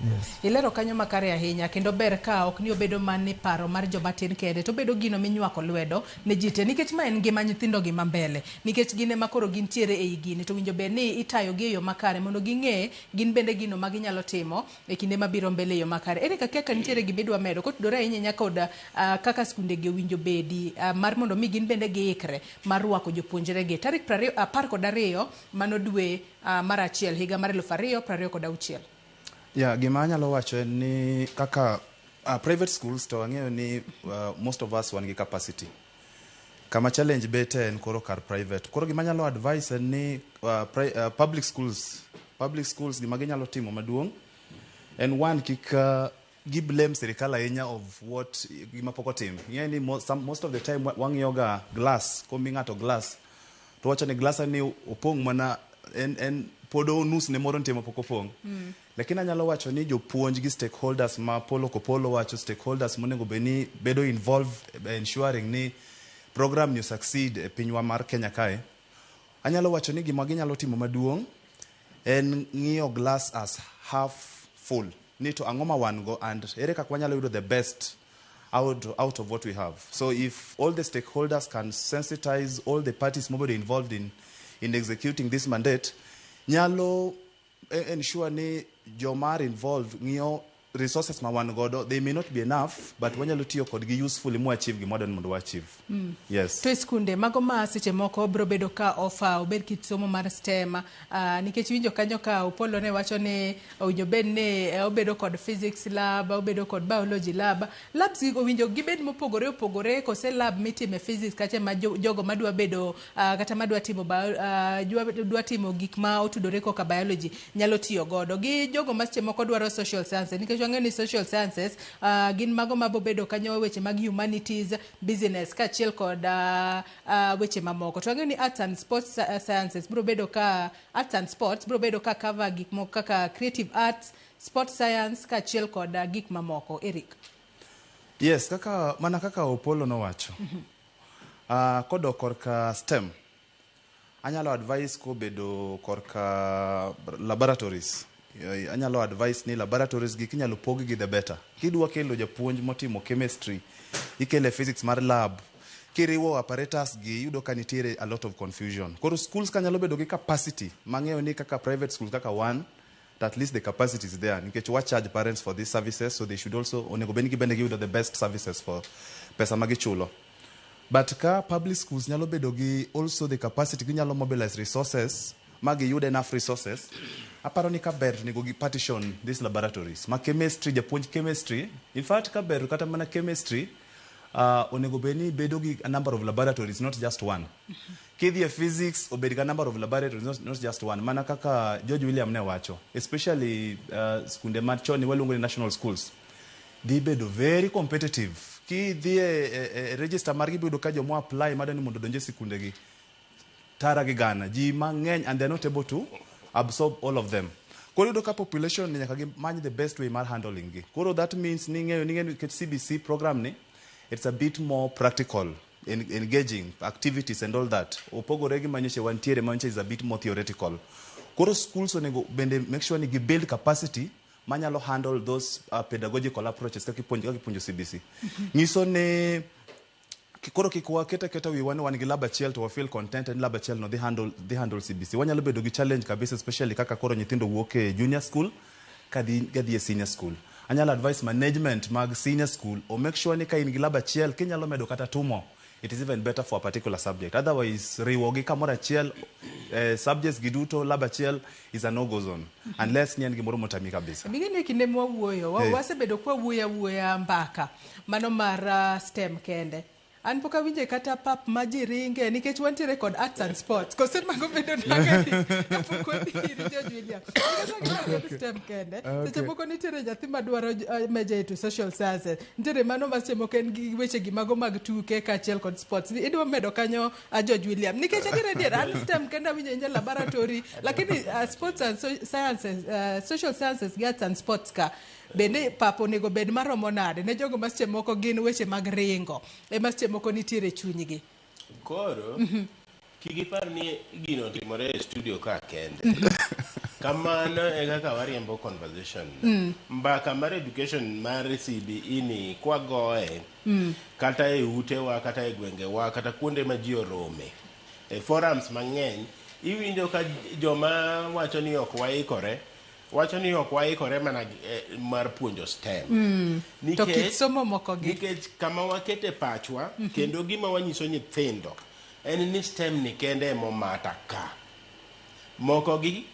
yes. Ilero kanyo makare ahinya kendo ber ka ok ni obedo mana ni paro mar joma tin kende to obedo gino minywako lwedo ne ji te nikech ma en ngima nyithindo gi mambele nikech gin ema koro gintiere ei gini to winjo bed ni itayo gi e yo makare mondo ging'e gin bende gino ma ginyalo timo e kinde mabiro mbele e yo makare. Ere kaka ka nitiere gima idwa medo kotudore ahinya ahinya kod kaka skunde gi owinjo bedi mar mondo mi gin bende giikre mar rwako jopuonjre gi tarik 22 mano dwe mar achiel higa mar 2026. Yeah, gima anyalo wacho en ni kaka private schools to ang'eyo ni most of us wan gi capacity. Kama challenge bete en koro kar private. Koro gima anyalo advice en ni public schools gima ginyalo timo maduong' en one kik gi blame sirikal ahinya of what gima pok otim. Ing'eyo ni most of the time wang'iyo ga glass, komi ng'ato glass to wacho ni glass ni opong' mana en pod nus ne moro nitie mapok opong'. Lakini anyalo wacho ni jopuonj gi stakeholders ma Polo Kopolo wacho stakeholders monego bed ni bedo involved e ensuring ni program ni succeed e pinywa mar Kenya kae. Anyalo wacho ni gima ginyalo timo maduong' en ng'iyo glass as half full. Ni to ang'o ma wan go and ere kaka wanyalo yudo the best out of what we have. So if all the stakeholders can sensitize all the parties mobedo involved in executing this mandate, nyalo ensure ni joma are involved ng'iyo resources ma wan godo. They may not be enough, but wanyalo tiyo kodgi usefully mo achieve gima wadwaro ni mondo wa achieve. Yes. To e skunde mago ma seche moko biro bedo ka offer obed kit somo mar STEM nikech winjo kanyo ka Opollo ne wacho ni owinjo bed ni obedo kod physics lab, obedo kod biology lab. Labs gi owinjo gibed mopogore opogore kose lab mitime physics kacha ma jogo madwa bedo kata madwa timo bio, dwa timo gik ma otudore koka biology nyalo tiyo godo gi jogo ma seche moko dwaro social sciences nikech wang'eyo ni social sciences gin mago mabobedo kanyo weche mag humanities, business kaachiel kod weche mamoko. To wang'eyo ni arts and sports sciences biro bedo ka arts and sports biro bedo ka cover gik moko kaka creative arts, sports science kaachiel kod gik mamoko. Eric. Yes, kaka mana kaka Opollo nowacho. Kodok korka STEM, anyalo advice kobedo korka laboratories. Anyalo advice ni laboratories gi kinyalo pog gi the better. Kidwa kelo japuonj motimo chemistry, ikele physics mar lab, kiriwo apparatus gi iyudo ka nitiere a lot of confusion. Koro schools ka nyalo bedo gi capacity mang'eyo ni kaka private schools kaka wan, at least the capacity is there nikech wa charge parents for these services, so they should also onego bed ni gibende giyudo the best services for pesa ma gichulo. But ka public schools nyalo bedo gi also the capacity, ginyalo mobilize resources ma giyud enough resources, aparo ni kaber to onego gi partition these laboratories ma chemistry, japuonj chemistry, in fact kaber kata mana chemistry onego bed ni bedo gi a number of laboratories, not just one. Kidhi e physics, obed ga number of laboratories, not just one. Mana kaka George William ne wacho, especially skunde machon waluongo ni national schools dhi bedo very competitive. Kidhi e register margi, biyudo ka joma apply madwa ni mondo odonj e sikunde gi tara gi gana ji mang'eny, and they're not able to absorb all of them. Koro iyudo ka population ni nyaka gimany the best way mar handling gi. Koro that means ni ng'eyo ni ng'eyo nikech CBC program ni, it's a bit more practical, engaging activities and all that, opogore gi manyocha wantiere manyocha is a bit more theoretical. Koro schools onego bende make sure ni gi build capacity manyalo handle those pedagogical approaches kaka ipuonjo CBC. Nyiso ni koro kik waket aketa wiwa ni wan gi lab achiel to wa feel content ni lab achiel no dhi handle CBC. Wanyalo bedo gi challenge kabisa, especially kaka koro nyithindo wuok e junior school kadhi e senior school. Anyalo advice management mag senior school o make sure ni ka in gi lab achiel, kinyalo medo kata tumo, it is even better for a particular subject. Otherwise riwogi kamoro achiel, subjects gi duto lab achiel is a no go zone, unless ni en gimoro motami kabisa. Ming'e ni e kinde mwawuoyo wasebedo kwawuoyo awuoya mbaka mano mar STEM kende. An pok awinje kata pap ma ji ringe nikech wantiere kod arts and sports. Kose mago bedo nade kapok wadhi ir George William? Nikech wang'eyo ni STEM kende. Seche moko nitiere nyathi madwaro major into social sciences. Nitiere mano ma seche moko en gi weche gi mago mag tuke kaachiel kod sports. Idwa medo kanyo, George William. Nikech adier adier an STEM kende awinjo awinja laboratory, lakini sports and sciences, social sciences gi arts and sports ka bende pap onego bed maromo nade ne jogo ma seche moko gin weche mag ringo ema seche moko nitiere e chunygi? Koro kik ipar ni gino otimore e studio ka kende. Kamano e kaka wariembo conversation. Mbaka mar education mar CBE ni kwagoye kata e utewa, kata e gwengewa, kata kuonde ma ji orome e forums mang'eny, iwinjo ka joma wacho ni ok waikore, wacho ni ok waikore mana mar puonjo STEM. To kit somo moko gi Nikech kama wakete pachwa kendo gima wanyiso nyithindo en ni STEM ni kende emomata ka moko gi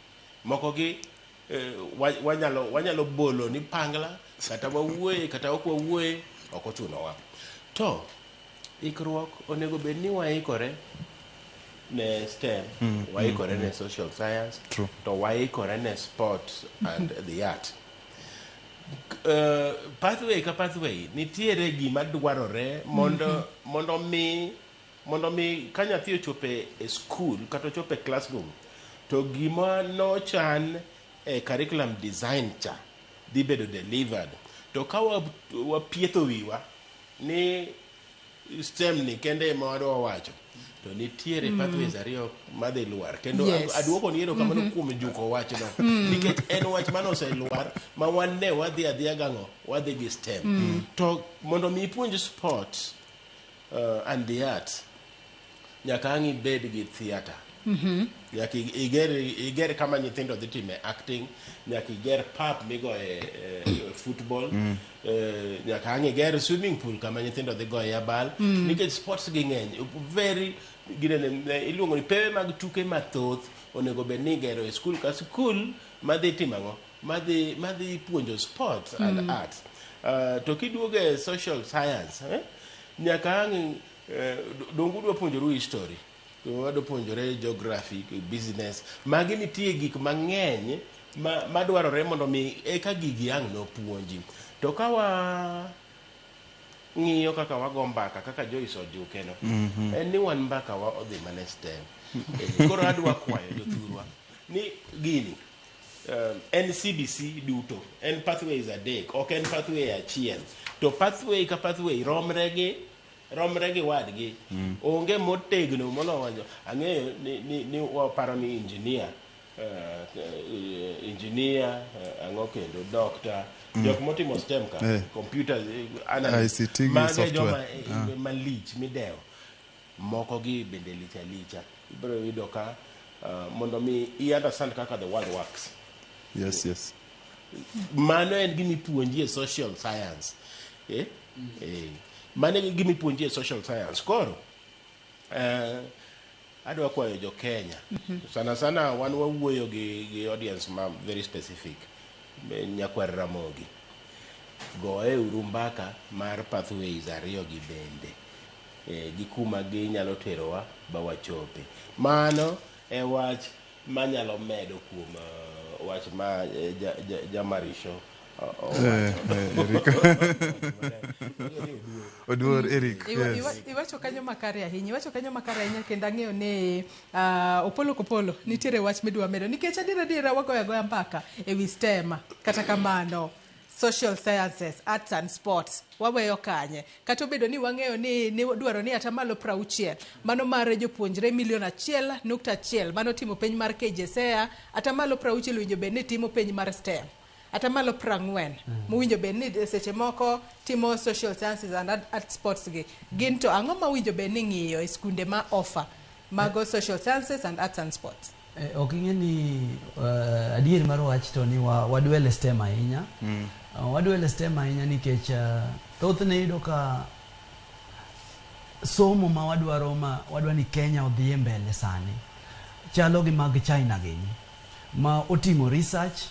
wanyalo bolo ni pangla kata wawuoye kata ok wawuoye, ok ochunowa. To ikruok onego bed ni waikore ne STEM, waikore ne social science, True. to waikore ne sports and the art. Pathway ka pathway nitiere gima dwarore mondo mi ka nyathi ochopo e school kata ochopo e classroom, to gima nochan e curriculum design cha dhi bedo delivered. To ka wapietho wiwa ni STEM ni kende ema wadwa wacho, to nitiere pathways ariyo madhi lwar kendo. Aduoko ni erokamano kuom juko wachno, nikech en wach mane oselwar ma wan ne wadhi adhiya gang'o, wadhi gi STEM. To mondo mi ipuonj sport and the arts, nyaka ang' ibed gi theatre, nyaka iger kama nyithindo dhi time acting, nyaka iger pap migoye football, nyaka ang' iger swimming pool kama nyithindo dhi goye abal, nikech sports gi ng'eny very ginene, iluongo ni pewe mag tuke mathoth onego bed ni igero e skul ka skul madhi timo ang'o, madhi puonjo sports and arts. To kiduogo e social science, nyaka ang' donge udwa puonjoru history, to wadwa puonjore geography, business, magi nitie gik mang'eny madwarore mondo mi eka gigi ang' nopuonji. To ka wa ng'iyo kaka wago mbaka kaka Joyce ojuke no, en ni wan mbaka wa odhi mana e STEM. Koro adwa kwayo jothurwa ni gini en CBC duto en pathways adek, ok en pathway achiel. To pathway ka pathway romre gi romre gi wadgi. Onge motegno moloyo. Ang'eyo ni waparo ni engineer, ang'o kendo doctor, jok motimo STEM ka, computer analyst, ICT gi mago e software. joma malich midewo. Moko gi bende lich alicha. Ibiro yudo ka mondo mi i understand kaka the world works. Yes, yes. Mano en gima ipuonji e social science. Mano e gima ipuonji e social science. Koro, adwa kwayo jo Kenya. Sana sana wan wawuoyo gi audience ma very specific. Nyakwar Ramogi. Goe uru mbaka mar pathways ariyo gi bende. Gi kuma ginyalo terowa ba wachope. Mano e wach manyalo medo kuom wach ma jamarisho owacho. Eric. Oduor Eric. Yes. Iwacho kanyo makare ahinya, iwacho kanyo makare ahinya kendo ang'eyo ni Opolo Kopolo nitiere wach midwa medo nikech adier adiera wagoyo agoya mbaka ewi STEM, kata kamano social sciences, arts and sports waweyo kanye, kata obedo ni wang'eyo ni dwaro ni atamalo 60 mano mar jopuonjre milion 1.1 mano timo penj mar KJSEA, atamalo 60 owinjo bed ni timo penj mar STEM, atamalo 40 mowinjo bed ni seche moko timo social sciences and art sports gi gin to ang'o ma winjo bed ni ng'iyo e skunde ma offer mago social sciences and arts and sports? Ok ing'e ni adier mar wach to ni wadwele STEM ahinya. Wadwele STEM ahinya nikech thothne iyudo ka somo ma wadwaro ma wadwa ni Kenya odhiye mbele sani chalo gi mag China gini ma oting'o research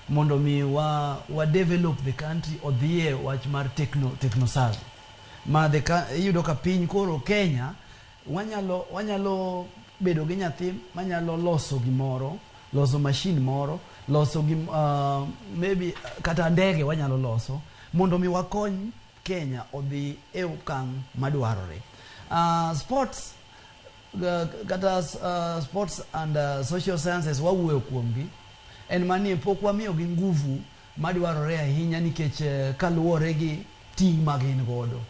mondo mi wa develop the country odhiye wach mar technoserve ma iyudo ka piny koro Kenya wanyalo bedo gi nyathi manyalo loso gimoro, loso machine moro, loso gi maybe kata ndege wanyalo loso mondo mi wakony Kenya odhi e okang' madwarore. Sports kata sports and social sciences wawuoyo kuomgi en manie pok wamiyogi nguvu madwarore ahinya nikech kaluwore gi ting' ma gin godo.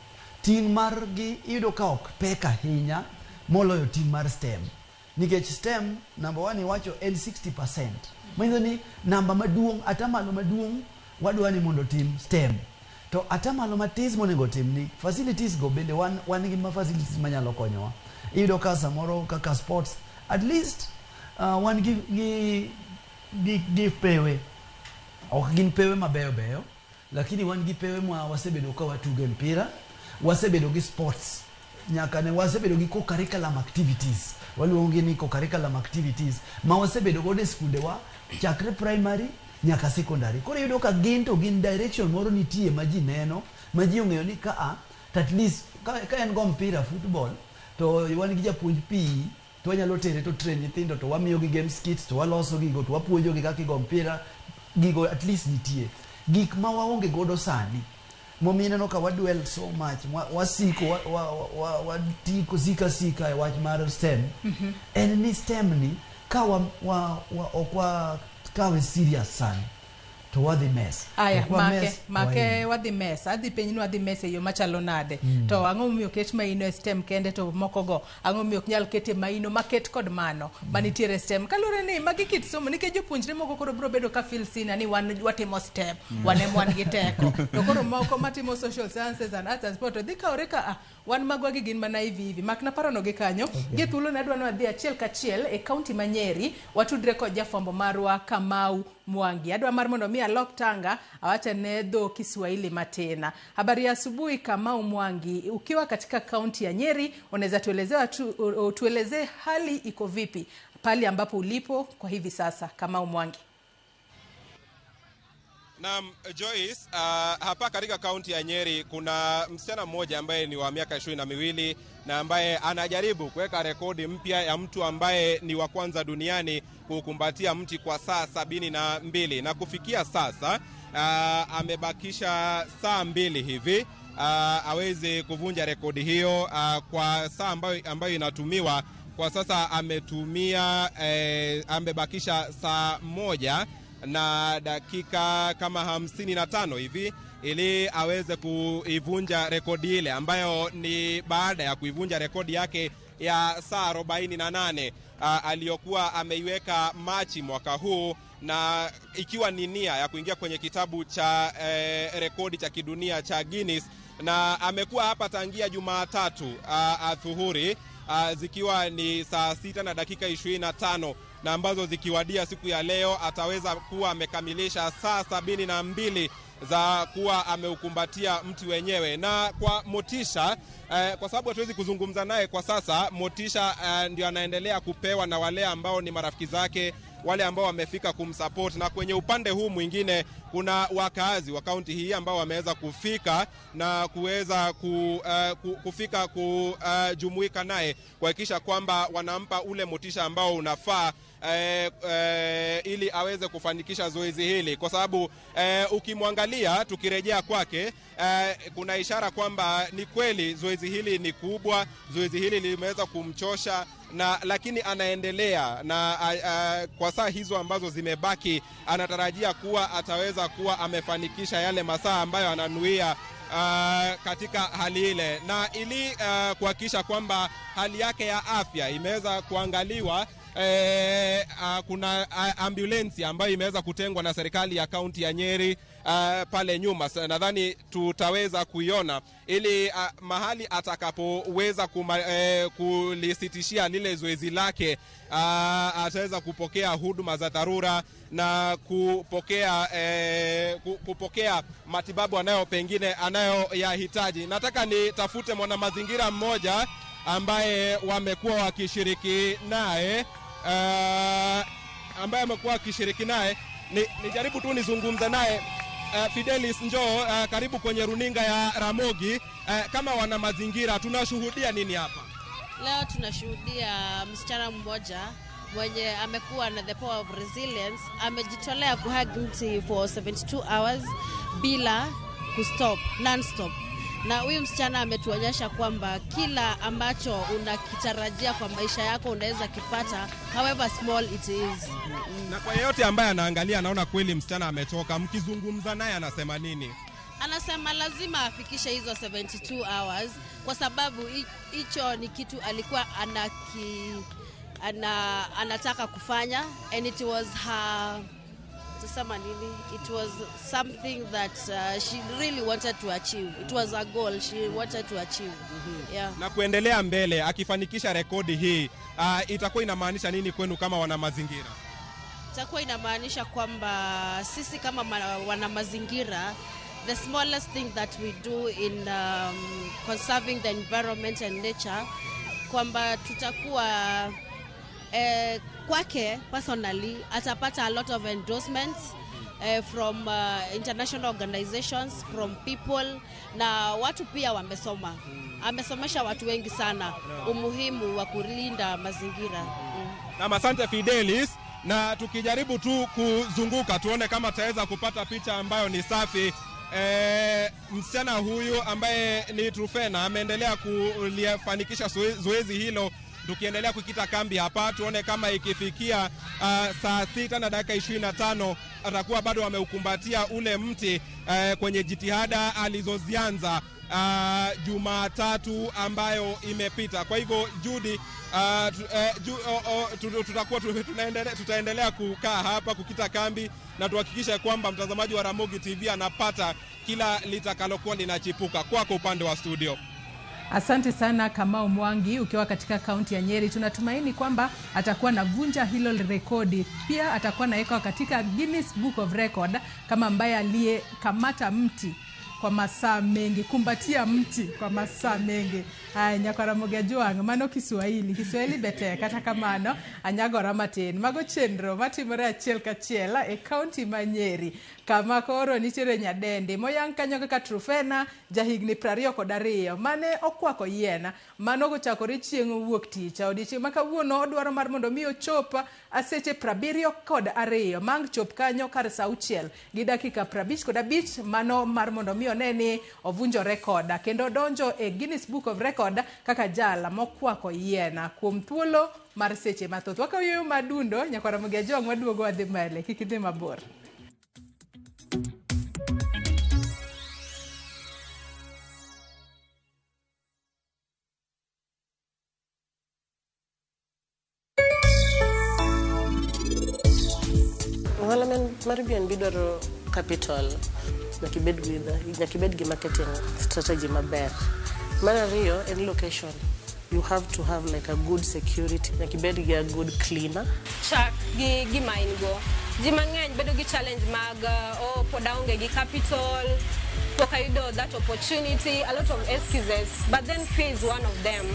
Ting' margi iyudo ka ok pek ahinya moloyo ting' mar STEM. Nikech STEM number 1 iwacho en 60%. Manyiso ni namba maduong', atamalo maduong' wadwa ni mondo tim STEM. To atamalo matis monego tim ni facilities go bende wan gi ma facilities manyalo konyowa. Iyudo ka samoro kaka sports at least wan gi pewe. Ok gin pewe mabeyo beyo, lakini wan gi pewe ma wasebedo ka watuge mpira, wasebedo gi sports. Nyaka ne wasebedo gi co-curriculum activities. Waluongo ni co-curriculum activities ma wasebedo godo e skundewa chakre primary nyaka secondary. Koro iyudo ka gin to gin direction moro nitie ma ji neno, ma ji ong'eyo ni ka to at least ka en go mpira football to wan gi japuonj PE to wanyalo tere to train nyithindo to wamiyogi games kits to waloso gigo to wapuonjogi kaka igo mpira, gigo at least nitie. Gik ma waonge godo sani momiyo ineno ka wadwell so much, wasiko watiko sika e wach mar STEM. En ni STEM ni ka ok wakawe serious sani to wadhi mess. Aya, make wadhi mess. Adhi penj ni wadhi mess e yo machalo nade. To ang'o momiyo ket maino e STEM kende to moko go ang'o momiyo ok nyal kete maino maket kod mano manitiere STEM. Kaluwore ni magi kit somo nikech jopuonjre moko koro biro bedo ka feel seen ni wan watimo STEM, wan ema wan gi teko. To koro moko matimo social sciences and arts and sport to dhi kawre ka wan magwa gi gin mana hivi. Mak na parono gi kanyo. Gi thuolo ne adwa ni wadhi achiel kachiel e kaunti ma Nyeri watudre kod jafwambo marwa Kamau Mwangi. Adwa mar mondo mi alok tanga awacha ne dho Kiswahili matena. Habari ya asubuhi Kamau Mwangi, ukiwa katika kaunti ya Nyeri unaweza tuelezee hali iko vipi pale ambapo ulipo kwa hivi sasa, Kamau Mwangi? Naam, Joyce, hapa katika kaunti ya Nyeri kuna msichana mmoja ambaye ni wa miaka 22 na ambaye anajaribu kuweka rekodi mpya ya mtu ambaye ni wa kwanza duniani kukumbatia mti kwa saa 72, na kufikia sasa amebakisha saa 2 hivi aweze kuvunja rekodi hiyo kwa saa ambayo inatumiwa kwa sasa. Ametumia amebakisha saa 1 na dakika kama 55 hivi, ili aweze kuivunja rekodi ile ambayo ni baada ya kuivunja rekodi yake ya saa 48 aliyokuwa ameiweka Machi mwaka huu, na ikiwa ni nia ya kuingia kwenye kitabu cha rekodi cha kidunia cha Guinness. Na amekuwa hapa tangia Jumatatu adhuhuri, zikiwa ni saa 6 na dakika 25, na ambazo zikiwadia siku ya leo ataweza kuwa amekamilisha saa 72 za kuwa ameukumbatia mti wenyewe. Na kwa motisha kwa sababu hatuwezi kuzungumza naye kwa sasa, motisha ndio anaendelea kupewa na wale ambao ni marafiki zake, wale ambao wamefika kumsupport. Na kwenye upande huu mwingine kuna wakazi wa kaunti hii ambao wameweza kufika na kuweza kufika kujumuika naye kuhakikisha kwamba wanampa ule motisha ambao unafaa ili aweze kufanikisha zoezi hili, kwa sababu ukimwangalia tukirejea kwake kuna ishara kwamba ni kweli zoezi hili ni kubwa, zoezi hili limeweza kumchosha, na lakini anaendelea na kwa saa hizo ambazo zimebaki anatarajia kuwa ataweza kuwa amefanikisha yale masaa ambayo ananuia katika hali ile. Na ili kuhakikisha kwamba hali yake ya afya imeweza kuangaliwa, kuna ambulensi ambayo imeweza kutengwa na serikali ya kaunti ya Nyeri pale nyuma. Nadhani tutaweza kuiona ili mahali atakapoweza kulisitishia lile zoezi lake, ataweza kupokea huduma za dharura na kupokea matibabu anayo pengine anayoyahitaji. Nataka nitafute mwanamazingira mmoja ambaye wamekuwa wakishiriki naye, ambaye amekuwa akishiriki naye, nijaribu tu nizungumze naye. Fidelis, njoo karibu kwenye runinga ya Ramogi. Kama wana mazingira tunashuhudia nini hapa? Leo tunashuhudia msichana mmoja mwenye amekuwa na the power of resilience, amejitolea kuhug mti for 72 hours bila kustop, non-stop. Na huyu msichana ametuonyesha kwamba kila ambacho unakitarajia kwa maisha yako unaweza kipata, however small it is. Na kwa yeyote ambaye anaangalia anaona kweli msichana amechoka, mkizungumza naye anasema nini? Anasema lazima afikishe hizo 72 hours kwa sababu hicho ni kitu alikuwa anataka kufanya, and it was her, tusema nini, it was something that she really wanted to achieve. It was a goal she wanted to achieve. Yeah. Na kuendelea mbele akifanikisha rekodi hii, itakuwa inamaanisha nini kwenu kama wana mazingira? Itakuwa inamaanisha kwamba sisi kama wana mazingira, the smallest thing that we do in conserving the environment and nature, kwamba tutakuwa kwake personally atapata a lot of endorsements from international organizations, from people, na watu pia wamesoma. Amesomesha watu wengi sana umuhimu wa kulinda mazingira. Na asante Fidelis, na tukijaribu tu kuzunguka tuone kama tutaweza kupata picha ambayo ni safi. Msichana huyu ambaye ni Trufena ameendelea kulifanikisha zoezi hilo. Tukiendelea kukita kambi hapa tuone kama ikifikia saa 6 na dakika 25 atakuwa bado ameukumbatia ule mti kwenye jitihada alizozianza Jumatatu ambayo imepita. Kwa hivyo Judy, tutakuwa tutaendelea kukaa hapa kukita kambi na tuhakikishe kwamba mtazamaji wa Ramogi TV anapata kila litakalokuwa linachipuka. Kwako upande wa studio. Asante sana Kamau Mwangi ukiwa katika kaunti ya Nyeri. Tunatumaini kwamba atakuwa anavunja hilo rekodi. Pia atakuwa anawekwa katika Guinness Book of Record kama ambaye aliyekamata mti kwa masaa mengi, kumbatia mti kwa masaa mengi. Aya, Nyakwaramogi Ajwang', mano Kiswahili, Kiswahili bete kata kamano anyagora matin. Mago chenro matimore achiel kachiel e kaunti ma Nyeri, kama koro nitiere nyadendi moyang kanyo kaka Trufena jahigni 22 mane okwako yien mano gochakore chieng' wuok tich. Odiochieng' ma kawuono odwaro mar mondo mi ochop seche 72 mang' chop kanyo kar saa 6 gi dakika 55, mano mar mondo mi one ni ovunjo rekoda kendo donjo e Guinness Book of Record kaka jal mokwako yien kuom thuolo mar seche mathoth. Wakaw yueyo madundo, Nyakwaramogi Ajwang' waduogo wadhi mbele, kik idhi mabor. Ohala mar BNB dwaro capital, nyaka ibed with nyaka ibed gi marketing strategy maber. Mar ariyo en location. You have to have like a good security. Nyaka ibed gi a good cleaner. Chak gi gima in go. Ji mang'eny bedo gi challenge mag oh, pod aonge gi capital, pok ayudo that opportunity, a lot of excuses, but then fear is one of them.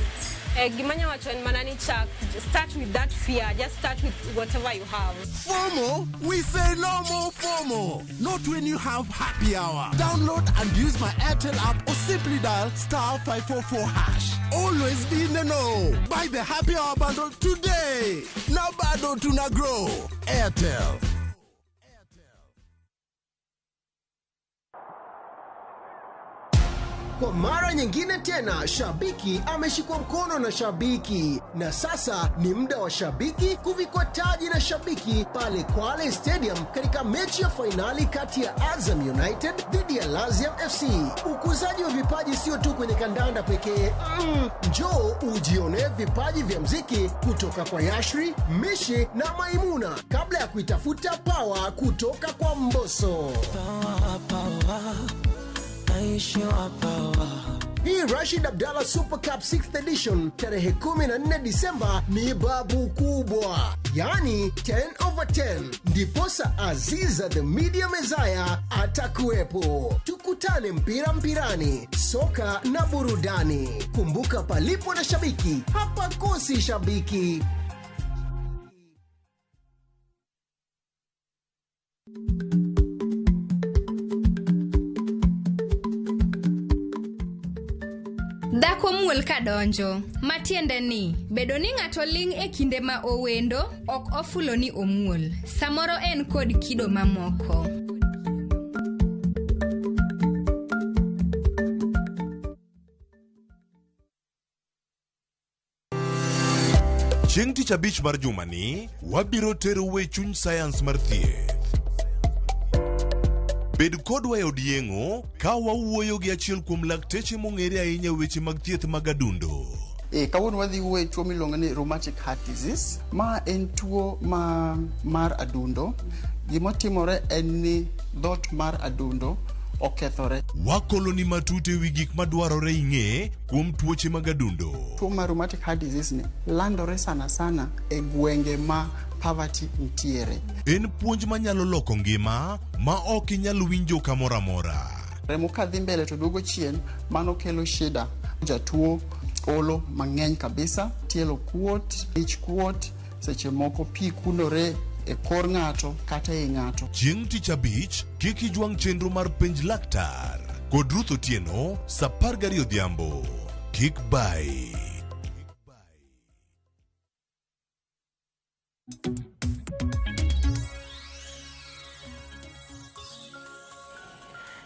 Gima anya wacho en mana ni chak, start with that fear, just start with whatever you have. FOMO? We say no more FOMO. Not when you have happy hour. Download and use my Airtel app or simply dial star 544 hash. Always be in the know. Buy the happy hour bundle today. Now bado tuna grow. Airtel. Kwa mara nyingine tena, shabiki ameshikwa mkono na shabiki, na sasa ni muda wa shabiki kuvikwa taji na shabiki pale Kwale Stadium katika mechi ya fainali kati ya Azam United dhidi ya Laziam FC. Ukuzaji wa vipaji sio tu kwenye kandanda pekee. Njoo ujionee vipaji vya mziki kutoka kwa Yashri, Mishi na Maimuna kabla ya kuitafuta pawa kutoka kwa Mbosso. Hii Rashid Abdallah Super Cup 6th edition tarehe 14 Disemba ni babu kubwa, yaani 10 over 10. Ndiposa Aziza the Media Messiah atakuwepo. Tukutane mpira mpirani, soka na burudani. Kumbuka, palipo na shabiki hapakosi shabiki. Dhako muol kadonjo, matiende ni bedo ni ng'ato ling' e kinde ma owendo ok ofulo ni omuol. Samoro en kod kido mamoko. Chieng' tich abich mar jumani, wabiro terou e chuny sayans mar thieth. Bed kodwa e od yeng'o ka wawuoyo gi achiel kuom lakteche mong'ere ahinya e weche mag thieth mag adundo. Kawuono wadhi wuoyo e tuo miluongo ni rheumatic heart disease. Ma en tuo ma mar adundo. Gimotimore en ni dhoot mar adundo okethore. Wakoloni matut e wi gik madwarore ing'e kuom tuoche mag adundo. Tuo mar rheumatic heart disease ni landore sana sana e gwenge ma poverty nitiere. En puonj manyalo loko ngima ma ok inyal winjo kamoro amora. Remo kadhi mbele to duogo chien, mano kelo shida. Jatuo olo mang'eny kabisa, tielo kuot, ich kuot, seche moko pi kunore e kor ng'ato kata ei ng'ato. Chieng' tich abich, kik ijwang' chenro mar penj laktar kod Ruth Otieno sa 12 odhiambo. Kik bai.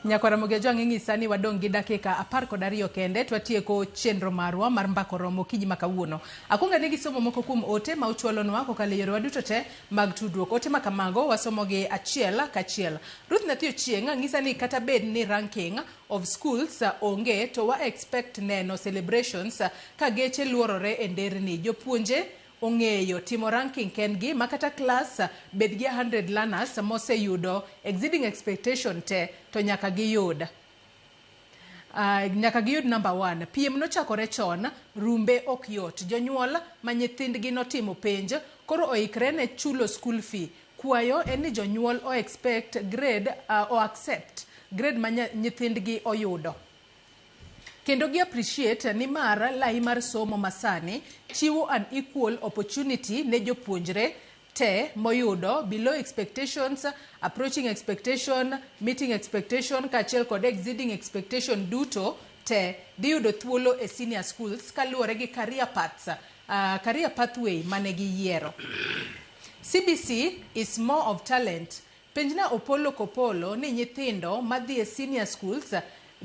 Nyakwara Mogejo ang'e ni wadong' gi dakika 12 kende twatieko chenro marwa mar mbako romo okinyi ma kawuono. Akwongo ne gi somo moko kuom ote ma uchwalonwa kokalo e yorewa duto te mag tudruok. Ote ma kamago wasomo gi achiel kachiel. Ruth Nyathi Ochieng' ng'isa ni kata bed ni ranking of schools onge to wa expect neno celebrations ka geche luorore e nderni. Jopuonje ong'eyo timo ranking kendgi ma kata class bed gi 100 learners moseyudo exceeding expectation te to nyaka giyud. Nyaka giyud number 1. PM nochakore chon, rumbe ok yot. Jonyuol ma nyithindgi notimo penj koro oikre ne chulo school fee. Kwayo en ni jonyuol o expect grade o accept grade ma nyithindgi oyudo. Kendo gi appreciate ni mar lai mar somo masani chiwo an equal opportunity ne jopuonjre te moyudo below expectations, approaching expectation, meeting expectation kaachiel kod exceeding expectation duto te dhi yudo thuolo e senior schools kaluwore gi career paths, career pathway mane giyiero. CBC is more of talent. Penjna Opolo Kopolo ni nyithindo madhi e senior schools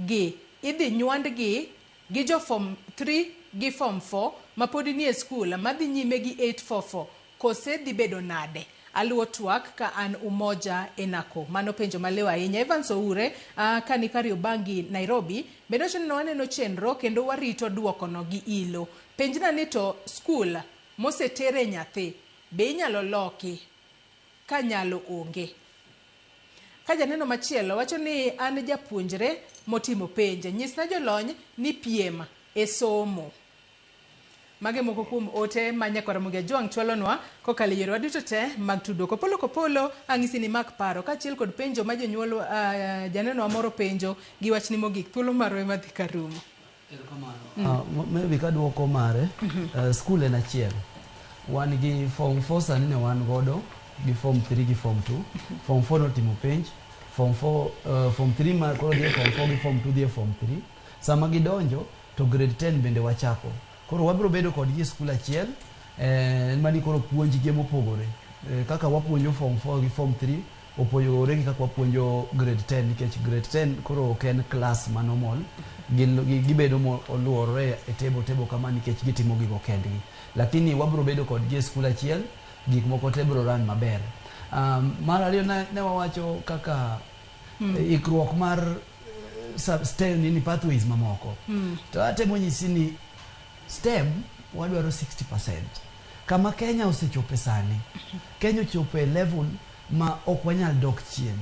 gi idhi nywandgi gi jo form 3 gi form 4 mapod nie skul madhi nyime gi 844 kose dhi bedo nade? Aluwo twak ka an Umoja Enako. Mano penjo malew ahinya. Evans Oure ka ni Kariobangi Nairobi bende wacho ni waneno chenro kendo warito duokono gi ilo. Penjna ni to skul mosetere nyathi be inyalo loki? ka nyalo onge. Ka janeno machielo wacho ni an japuonjre motimo penj, nyisna jolony ni piem e somo. Mage moko kuom ote ma nyakwar Ramogi Ajwang' chwalonwa kokalo e yorewa duto te mag tudruok. Opolo kopolo ang'isi ni mak paro kaachiel kod penjo ma jonyuol janenowa moro penjo gi wachni mogik. Thuolo marwa ema dhi ka rumo. Maybe kaduoko mare, skul en achiel. Wan gi form 4 sani ne wan godo gi form 3 gi form 2. Form 4 notimo penj, form 4 form 3 ma koro dhi e form 4 gi form 2 dhi e form 3. Sama gidonjo to grade 10 bende wachako. Koro wabiro bedo kodgi e skul achiel, en mani koro puonj gi mopogore. Kaka wapuonjo form 4 gi form 3 opogore gi kaka wapuonjo grade 10 nikech grade 10 koro ok en class ma normal. Gibedo moluorore e table table kama nikech gitimo gigo kendgi. Lakini wabiro bedo kodgi e skul achiel, gik moko te biro run maber. Mar ariyo ne wawacho kaka ikruok mar STEM nini pathways mamoko. To atemo nyisi ni STEM wadwaro 60%. Kama Kenya osechope sani, Kenya ochopo e level ma ok wanyal dok chien.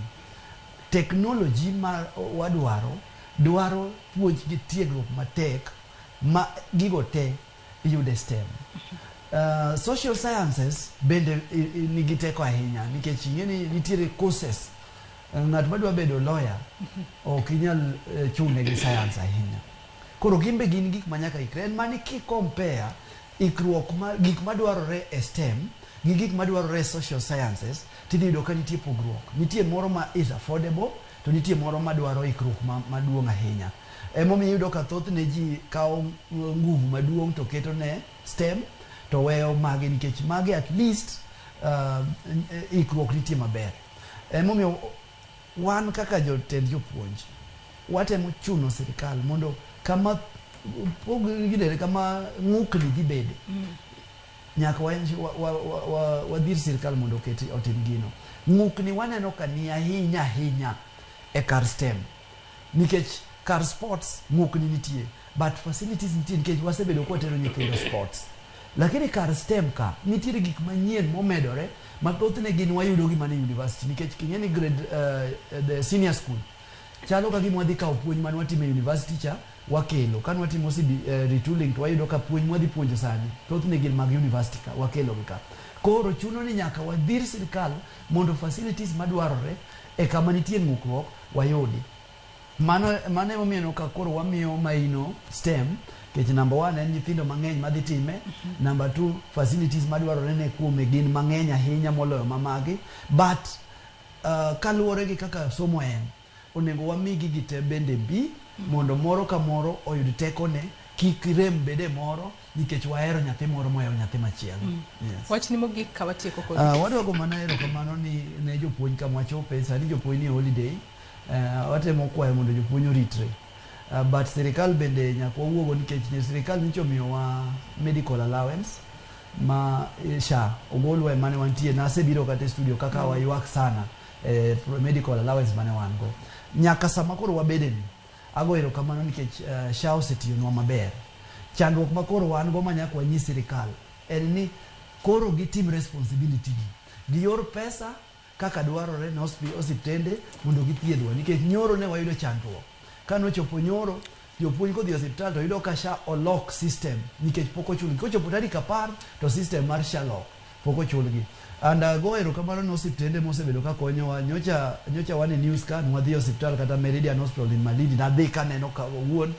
Technology ma wadwaro dwaro puonj gi tiegruok matek ma gigo te iyude STEM. Social sciences bende nigi teko ahinya nikech ing'e ni nitiere courses. Ng'at madwa bedo lawyer ok inyal chune gi science ahinya. Koro gin be gin gik ma nyaka ikre. En mani ki compare ikruok ma gik madwarore e STEM gi gik madwarore e social sciences, tidhi yudo ka nitie pogruok. Nitie moro ma is affordable to nitie moro madwaro ikruok maduong' ahinya. Emomiyo iyudo ka thothne ji kawo nguvu maduong' to keto ne STEM to weyo magi nikech magi at least ikruok nitie maber. Emomiyo wan kaka jotend jopuonj watemo chuno sirikal mondo kama pog gidere kama ng'ukni dhi bede nyaka wadhir sirikal mondo oket otim gino. Ng'ukni waneno ka ni ahinya ahinya e kar STEM nikech kar sports ng'ukni nitie but facilities nitie nikech wasebedo kwatero nyithindo sports. Lakini kar STEM ka nitiere gik manyien momedore ma thothne gin wayudo gi mana e university nikech king'e ni grade the senior school chalo ka gima wadhi kawo puonj mane watimo e university cha wakelo. Kane watimo retooling to wayudo ka puonj mwadhi puonjo sani thothne gin mag university ka wakelo gi ka. Koro chuno ni nyaka wadhir sirikal mondo facilities madwarore e kama nitie ng'ukruok wayudi. Mano emomiyo ka koro wamiyo maino STEM nikech number 1 en nyithindo mang'eny madhi time, number 2 facilities madwarore ne kuome gin mang'eny ahinya moloyo mamagi, but kaluwore gi kaka somo en onego wamigi gi te bende bi mondo moro ka moro oyud tekone kik rem bede moro nikech wahero nyathi moro mohewo nyathi machielo. Yes. Wachni mogik ka watieko kodi. Wadwa mana erokamano ni ne jopuonj kama wachope sani jopuonj ni e holiday. Watemo kwayo mondo jopuonj oritre. But sirikal bende nyaka wawuogo nikech sirikal nyocha omiyowa medical allowance ma SHA ogolwa e mane wantie. Nasebiro kata e studio kaka waywak sana medical allowance mane wan go. Nyaka sama koro wabede ni ago erokamano nikech SHA osetiyonwa maber. Chandruok ma koro wan go ma nyaka wanyis sirikal en ni koro gitim responsibility gi. Gior pesa kaka dwarore ne osiptende mondo githiedhwa nikech nyoro ne wayudo chandruok. Kanochopo nyoro, jopuonj kodhi e osiptal to yudo ka SHA olok system nikech pok ochulgi. Kochopo tarik 10 to system mar SHA lok, pok ochulgi. And ago erokamano ne osiptende mosebedo ka konyowa. Nyocha wan e news ka, nwadhi e osiptal kata Meridian Hospital in Malindi, nadhi kaneno ka owuon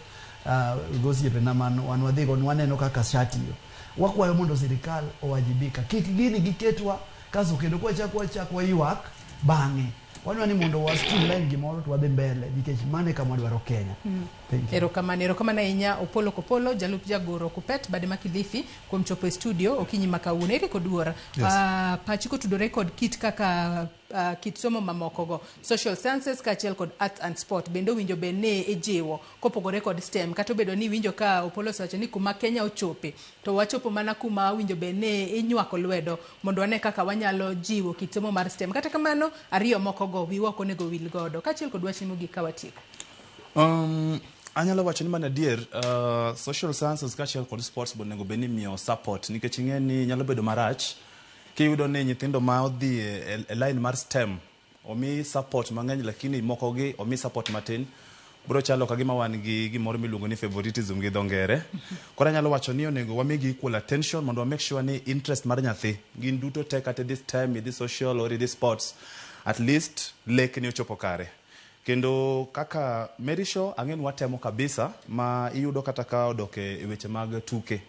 gosiepena man wan wadhigo, nwaneno kaka SHA tiyo. Wakwayo mondo sirikal owajibika. Kik gini giketwa kaso kendo kwachak waywak bang'e. Wadwa ni mondo wa streamline gimoro to wadhi mbele nikech mano e kama wadwaro Kenya. Thank you. Erokamano, erokamano ahinya Opolo Kopolo, jalup jagoro Kupet bade ma Kilifi kuom chopo e studio okinyi ma kawuono. Eric Oduor, Yes. Pachi kotudore kod kit kaka kit somo mamoko go, social sciences kaachiel kod arts and sport bende owinjo bed ni ijiwo kopogore kod STEM, kata obedo ni iwinjo ka Opolo osewacho ni kuma Kenya ochope to wachopo mana kuma owinjo bed ni inywako lwedo mondo wane kaka wanyalo jiwo kit somo mar STEM. Kata kamano ariyo moko go wiwa ok onego wil godo. Kaachiel kod wachni mogik ka watieko. Anyalo wacho ni mana adier, social sciences kaachiel kod sports be onego bed ni imiyo support nikech ing'e ni nyalo bedo marach Kiyudo ni nyithindo ma odhi e line mar STEM omi support mang'eny, lakini moko gi omi support matin, bro chalo ka gima wan gi gimoro miluongo ni favoritism gi dho ngere. Koro anyalo wacho ni onego wamigi equal attention mondo wa make sure ni interest mar nyathi gin duto te, kata idhi STEM, idhi social or idhi sports, at least lekni ochopo kare. Kendo kaka Mary Shaw, ang'e ni watemo kabisa ma iyudo kata ka odok e weche mag tuke,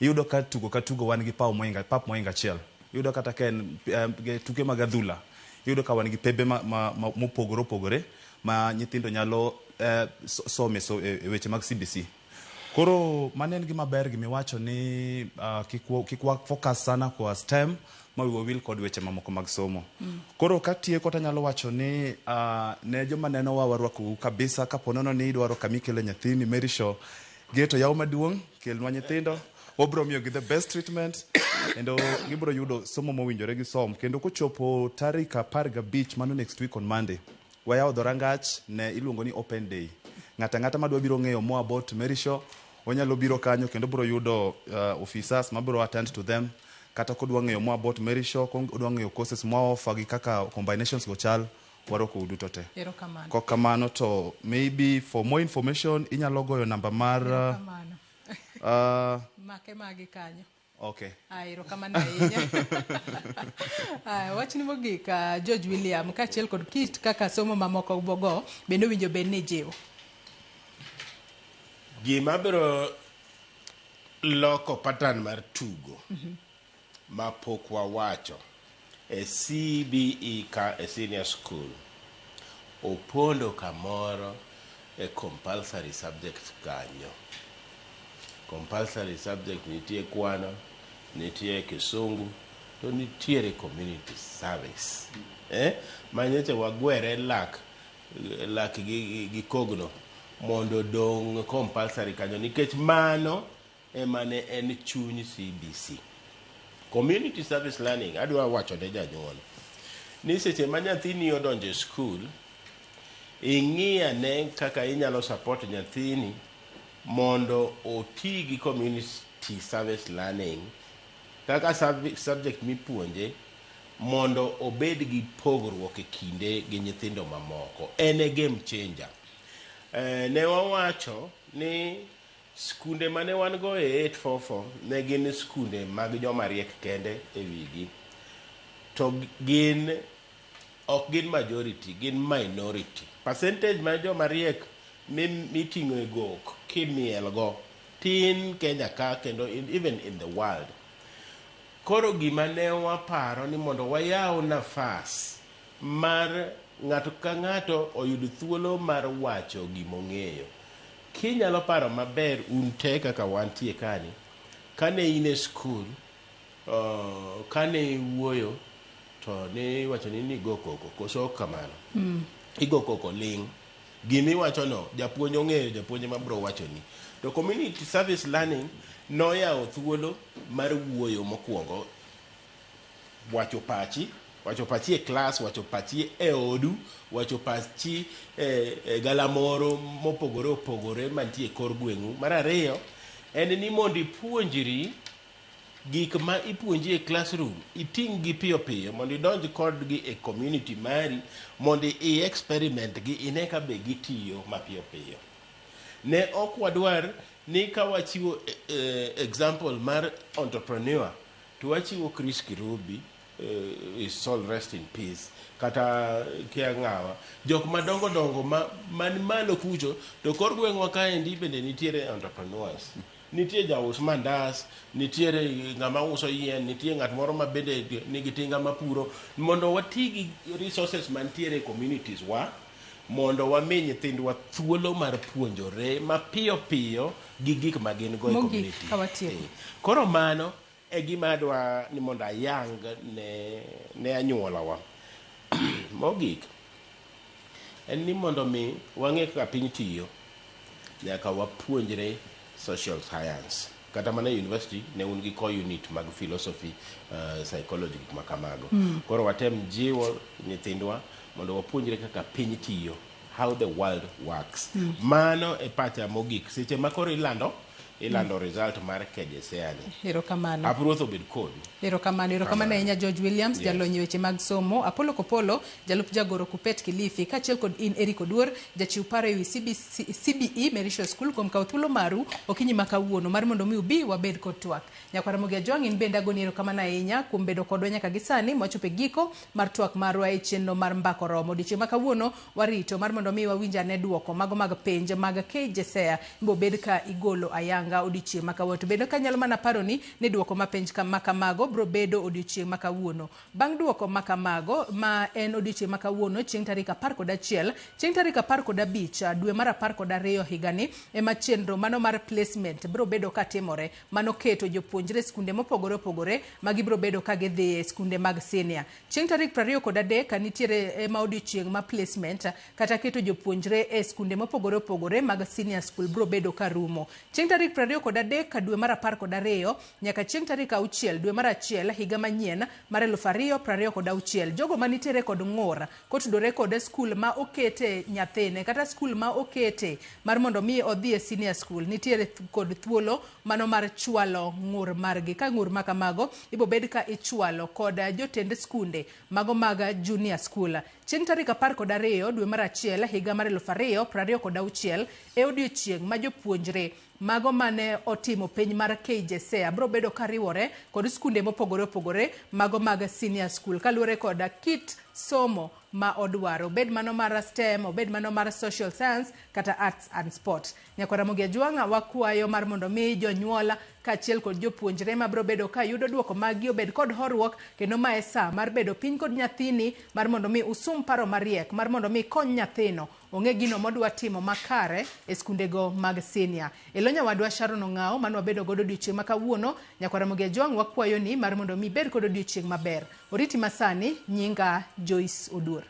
iyudo ka tugo ka tugo wan gi paw moinga, pap moinga achiel. Iyudo kata ka en tuke mag adhula, iyudo ka wan gi pepe ma mopogore opogore ma nyithindo nyalo some so, e weche mag CBC. Koro mano en gima ber gimiwacho ni kik wa focus sana kwa STEM ma wiwa wil kod weche mamoko mag somo. Koro katieko tanyalo wacho ni ne joma nenowa, warwakou kabisa. Kapo nono ni idwaro kama ikele nyathini, Mary Shaw geto yaw maduong', kelnwa nyithindo, wabro miyogi the best treatment kendo gibro yudo somo mowinjore gisom. Kendo kochopo tarik 15, mano next week on Monday, wayawo dhorangach ne iluongo ni open day. Ng'ato ang'ata madwa biro ng'eyo more about Mary Shaw onyalo biro kanyo kendo bro yudo officers mabro attend to them. Kata kodwa ng'eyo more about Mary Shaw, kodwa ng'eyo courses mwa offer gi kaka combinations go chal, warwakou duto te. Erokamano. Kok kamano to maybe for more information inyalo goyo namba mar Erokamano. Make magi kanyo. Okay. Ah, erokamano ahinya. Ah, wachni mogik, George William, kaachiel kod kit kaka somo mamoko bogo bende owinjo bed ni jiwo. Gima biro loko pattern mar tugo ma pok wawacho e CBE ka e senior school opondo kamoro e compulsory subject kanyo. Compulsory subject nitie kwano, nitie kisungu, to nitiere community service. Eh? Ma nyocha wagwere lak lak gi kogno mondo odong' compulsory kanyo, nikech mano ema ne en chuny CBC. Community service learning, adwa wacho ne janyuol ni seche ma nyathini odonjo e skul, ing'i ane kaka inyalo support nyathini mondo oti gi community service learning kaka subject mipuonje mondo obed gi pogruok e kinde gi nyithindo mamoko. En e game changer. Ne wawacho ni skunde mane wan go e 844 ne gin skunde mag joma riek kende e wigi, to gin ok gin majority, gin minority. Percentage mar joma riek miting'o e gok kimiel go tin Kenya ka kendo even in the world. Koro gima ne waparo ni mondo wayaw nafas mar ng'ato ka ng'ato oyud thuolo mar wacho gimong'eyo. Kinyalo paro maber, un te kaka wantie kani, kane in e skul, kane iwuoyo to ne iwacho ni nigo koko, koso ok kamano? Igo koko ling', gimiwachono japuonj ong'eyo, japuonj ema biro wachoni. To community service learning noyawo thuolo mar wuoyo mokwongo, wacho pachi, wacho pachi e klas, wacho pachi e odu, wacho pachi e galamoro mopogore opogore mantie e kor gweng'u. Mar ariyo en ni mondo ipuonjri gik ma ipuonji e classroom, iting' gi piyo piyo mondo idonj kodgi e community mari, mondo i experiment gi, ine ka be gitiyo mapiyo piyo. Ne ok wadwar ni ka wachiwo example mar entrepreneur to wachiwo Chris Kirubi, his soul rest in peace, kata kia ng'awa, jok madongo dongo ma man malo kucho, to kor gweng'wa kaendi bende nitiere entrepreneurs, nitie jaus mandas, nitiere ng'ama uso yien, nitie ng'at moro ma bende nigi tinga mapuro, mondo wati gi resources mantiere e communities wa mondo wami nyithindwa thuolo mar puonjore mapiyo piyo gi gik ma gin go e Mogik, community. ka watieko. Koro mano e gima adwa ni mondo ayang ne anyuolawa. Mogik en ni mondo mi wang'e kaka piny tiyo, nyaka wapuonjre social science. Kata mana e university ne un gi core unit mag philosophy, psychology, gik ma kamago. Koro watem jiwo nyithindwa mondo wapuonjre kaka piny tiyo, how the world works. Mano e pacha mogik. Seche ma koro ilando Ilando result mar KJSEA ni. Erokamano. Hap Ruoth obed kodu. Erokamano, erokamano ahinya George Williams, Yes. jalony e weche mag somo, Apollo Kopolo, jalup jagoro Kupet Kilifi, kaachiel kod in Eric Oduor, jachiw paro ewi CBC, CBE Merisho School kuom kawo thuolo maru okinyi ma kawuono mar mondo mi ubi wabed kod twak. Nyakwar Ramogi Ajwang' in bende agoni erokamano ahinya kuom bedo kodwa nyaka gi sani mwachopo e giko mar twak marwa e chenro mar Mbaka Oromo. Odiochieng' ma kawuono warito mar mondo mi wawinj ane duoko mago mag penj mag KJSEA ibobed ka igolo ayanga odiochieng' ma kawuono. To bende kanyalo mana paroni ni duoko ma penj ma kamago biro bedo odiochieng' ma kawuono. Bang' duoko ma kamago ma en odiochieng' ma kawuono chieng' tarik 11 chieng' tarik 15 dwe mar 12 higani ema chenro mano mar placement biro bedo katimore mano keto jopuonjre e skunde mopogore opogore ma gibiro bedo ka gidhiye e skunde mag senior. Chieng' tarik 23 nitiere ema odiochieng' ma placement kata keto jopuonjre e skunde mopogore opogore mag senior school biro bedo ka rumo. Chieng' tarik 23 dwe mar 12 nyaka chieng' tarik 6 dwe mar 1 higa manyien mar 2026 jogo manitiere kod ng'ur kotudore kod skul ma okete nyathine kata skul ma okete mar mondo mi odhi e senior school nitiere kod thuolo mano mar chwalo ng'ur margi. Ka ng'ur ma kamago ibobed ka ichwalo kod jotend skunde mago mag junior school. Chieng' tarik 12 dwe mar 1 higa mar 2026 e odiochieng' ma jopuonjre mago mane otimo penj mar KJSEA biro bedo kariwore kod skunde mopogore opogore mago mag senior school kaluwore kod kit somo ma odwaro, obed mano mar STEM, obed mano mar social science kata arts and sport. Nyakwar Ramogi Ajwang'a wakwayo mar mondo mi jonyuol kaachiel kod jopuonjre mabiro bedo ka yudo duoko maggi obed kod horuok kendo mae sa mar bedo piny kod nyathini mar mondo mi usum paro mariek mar mondo mi kony nyathino ong'e gino modwa timo makare e skundego mag senior. E lo nyawadwa Sharon Ong'awo mane wabedo godo odiochieng' ma kawuono, Nyakwar Ramogi Ajwang' wakwayo ni mar mondo mi ibed kod odiochieng' maber. Oriti masani, nyinga Joyce Oduor.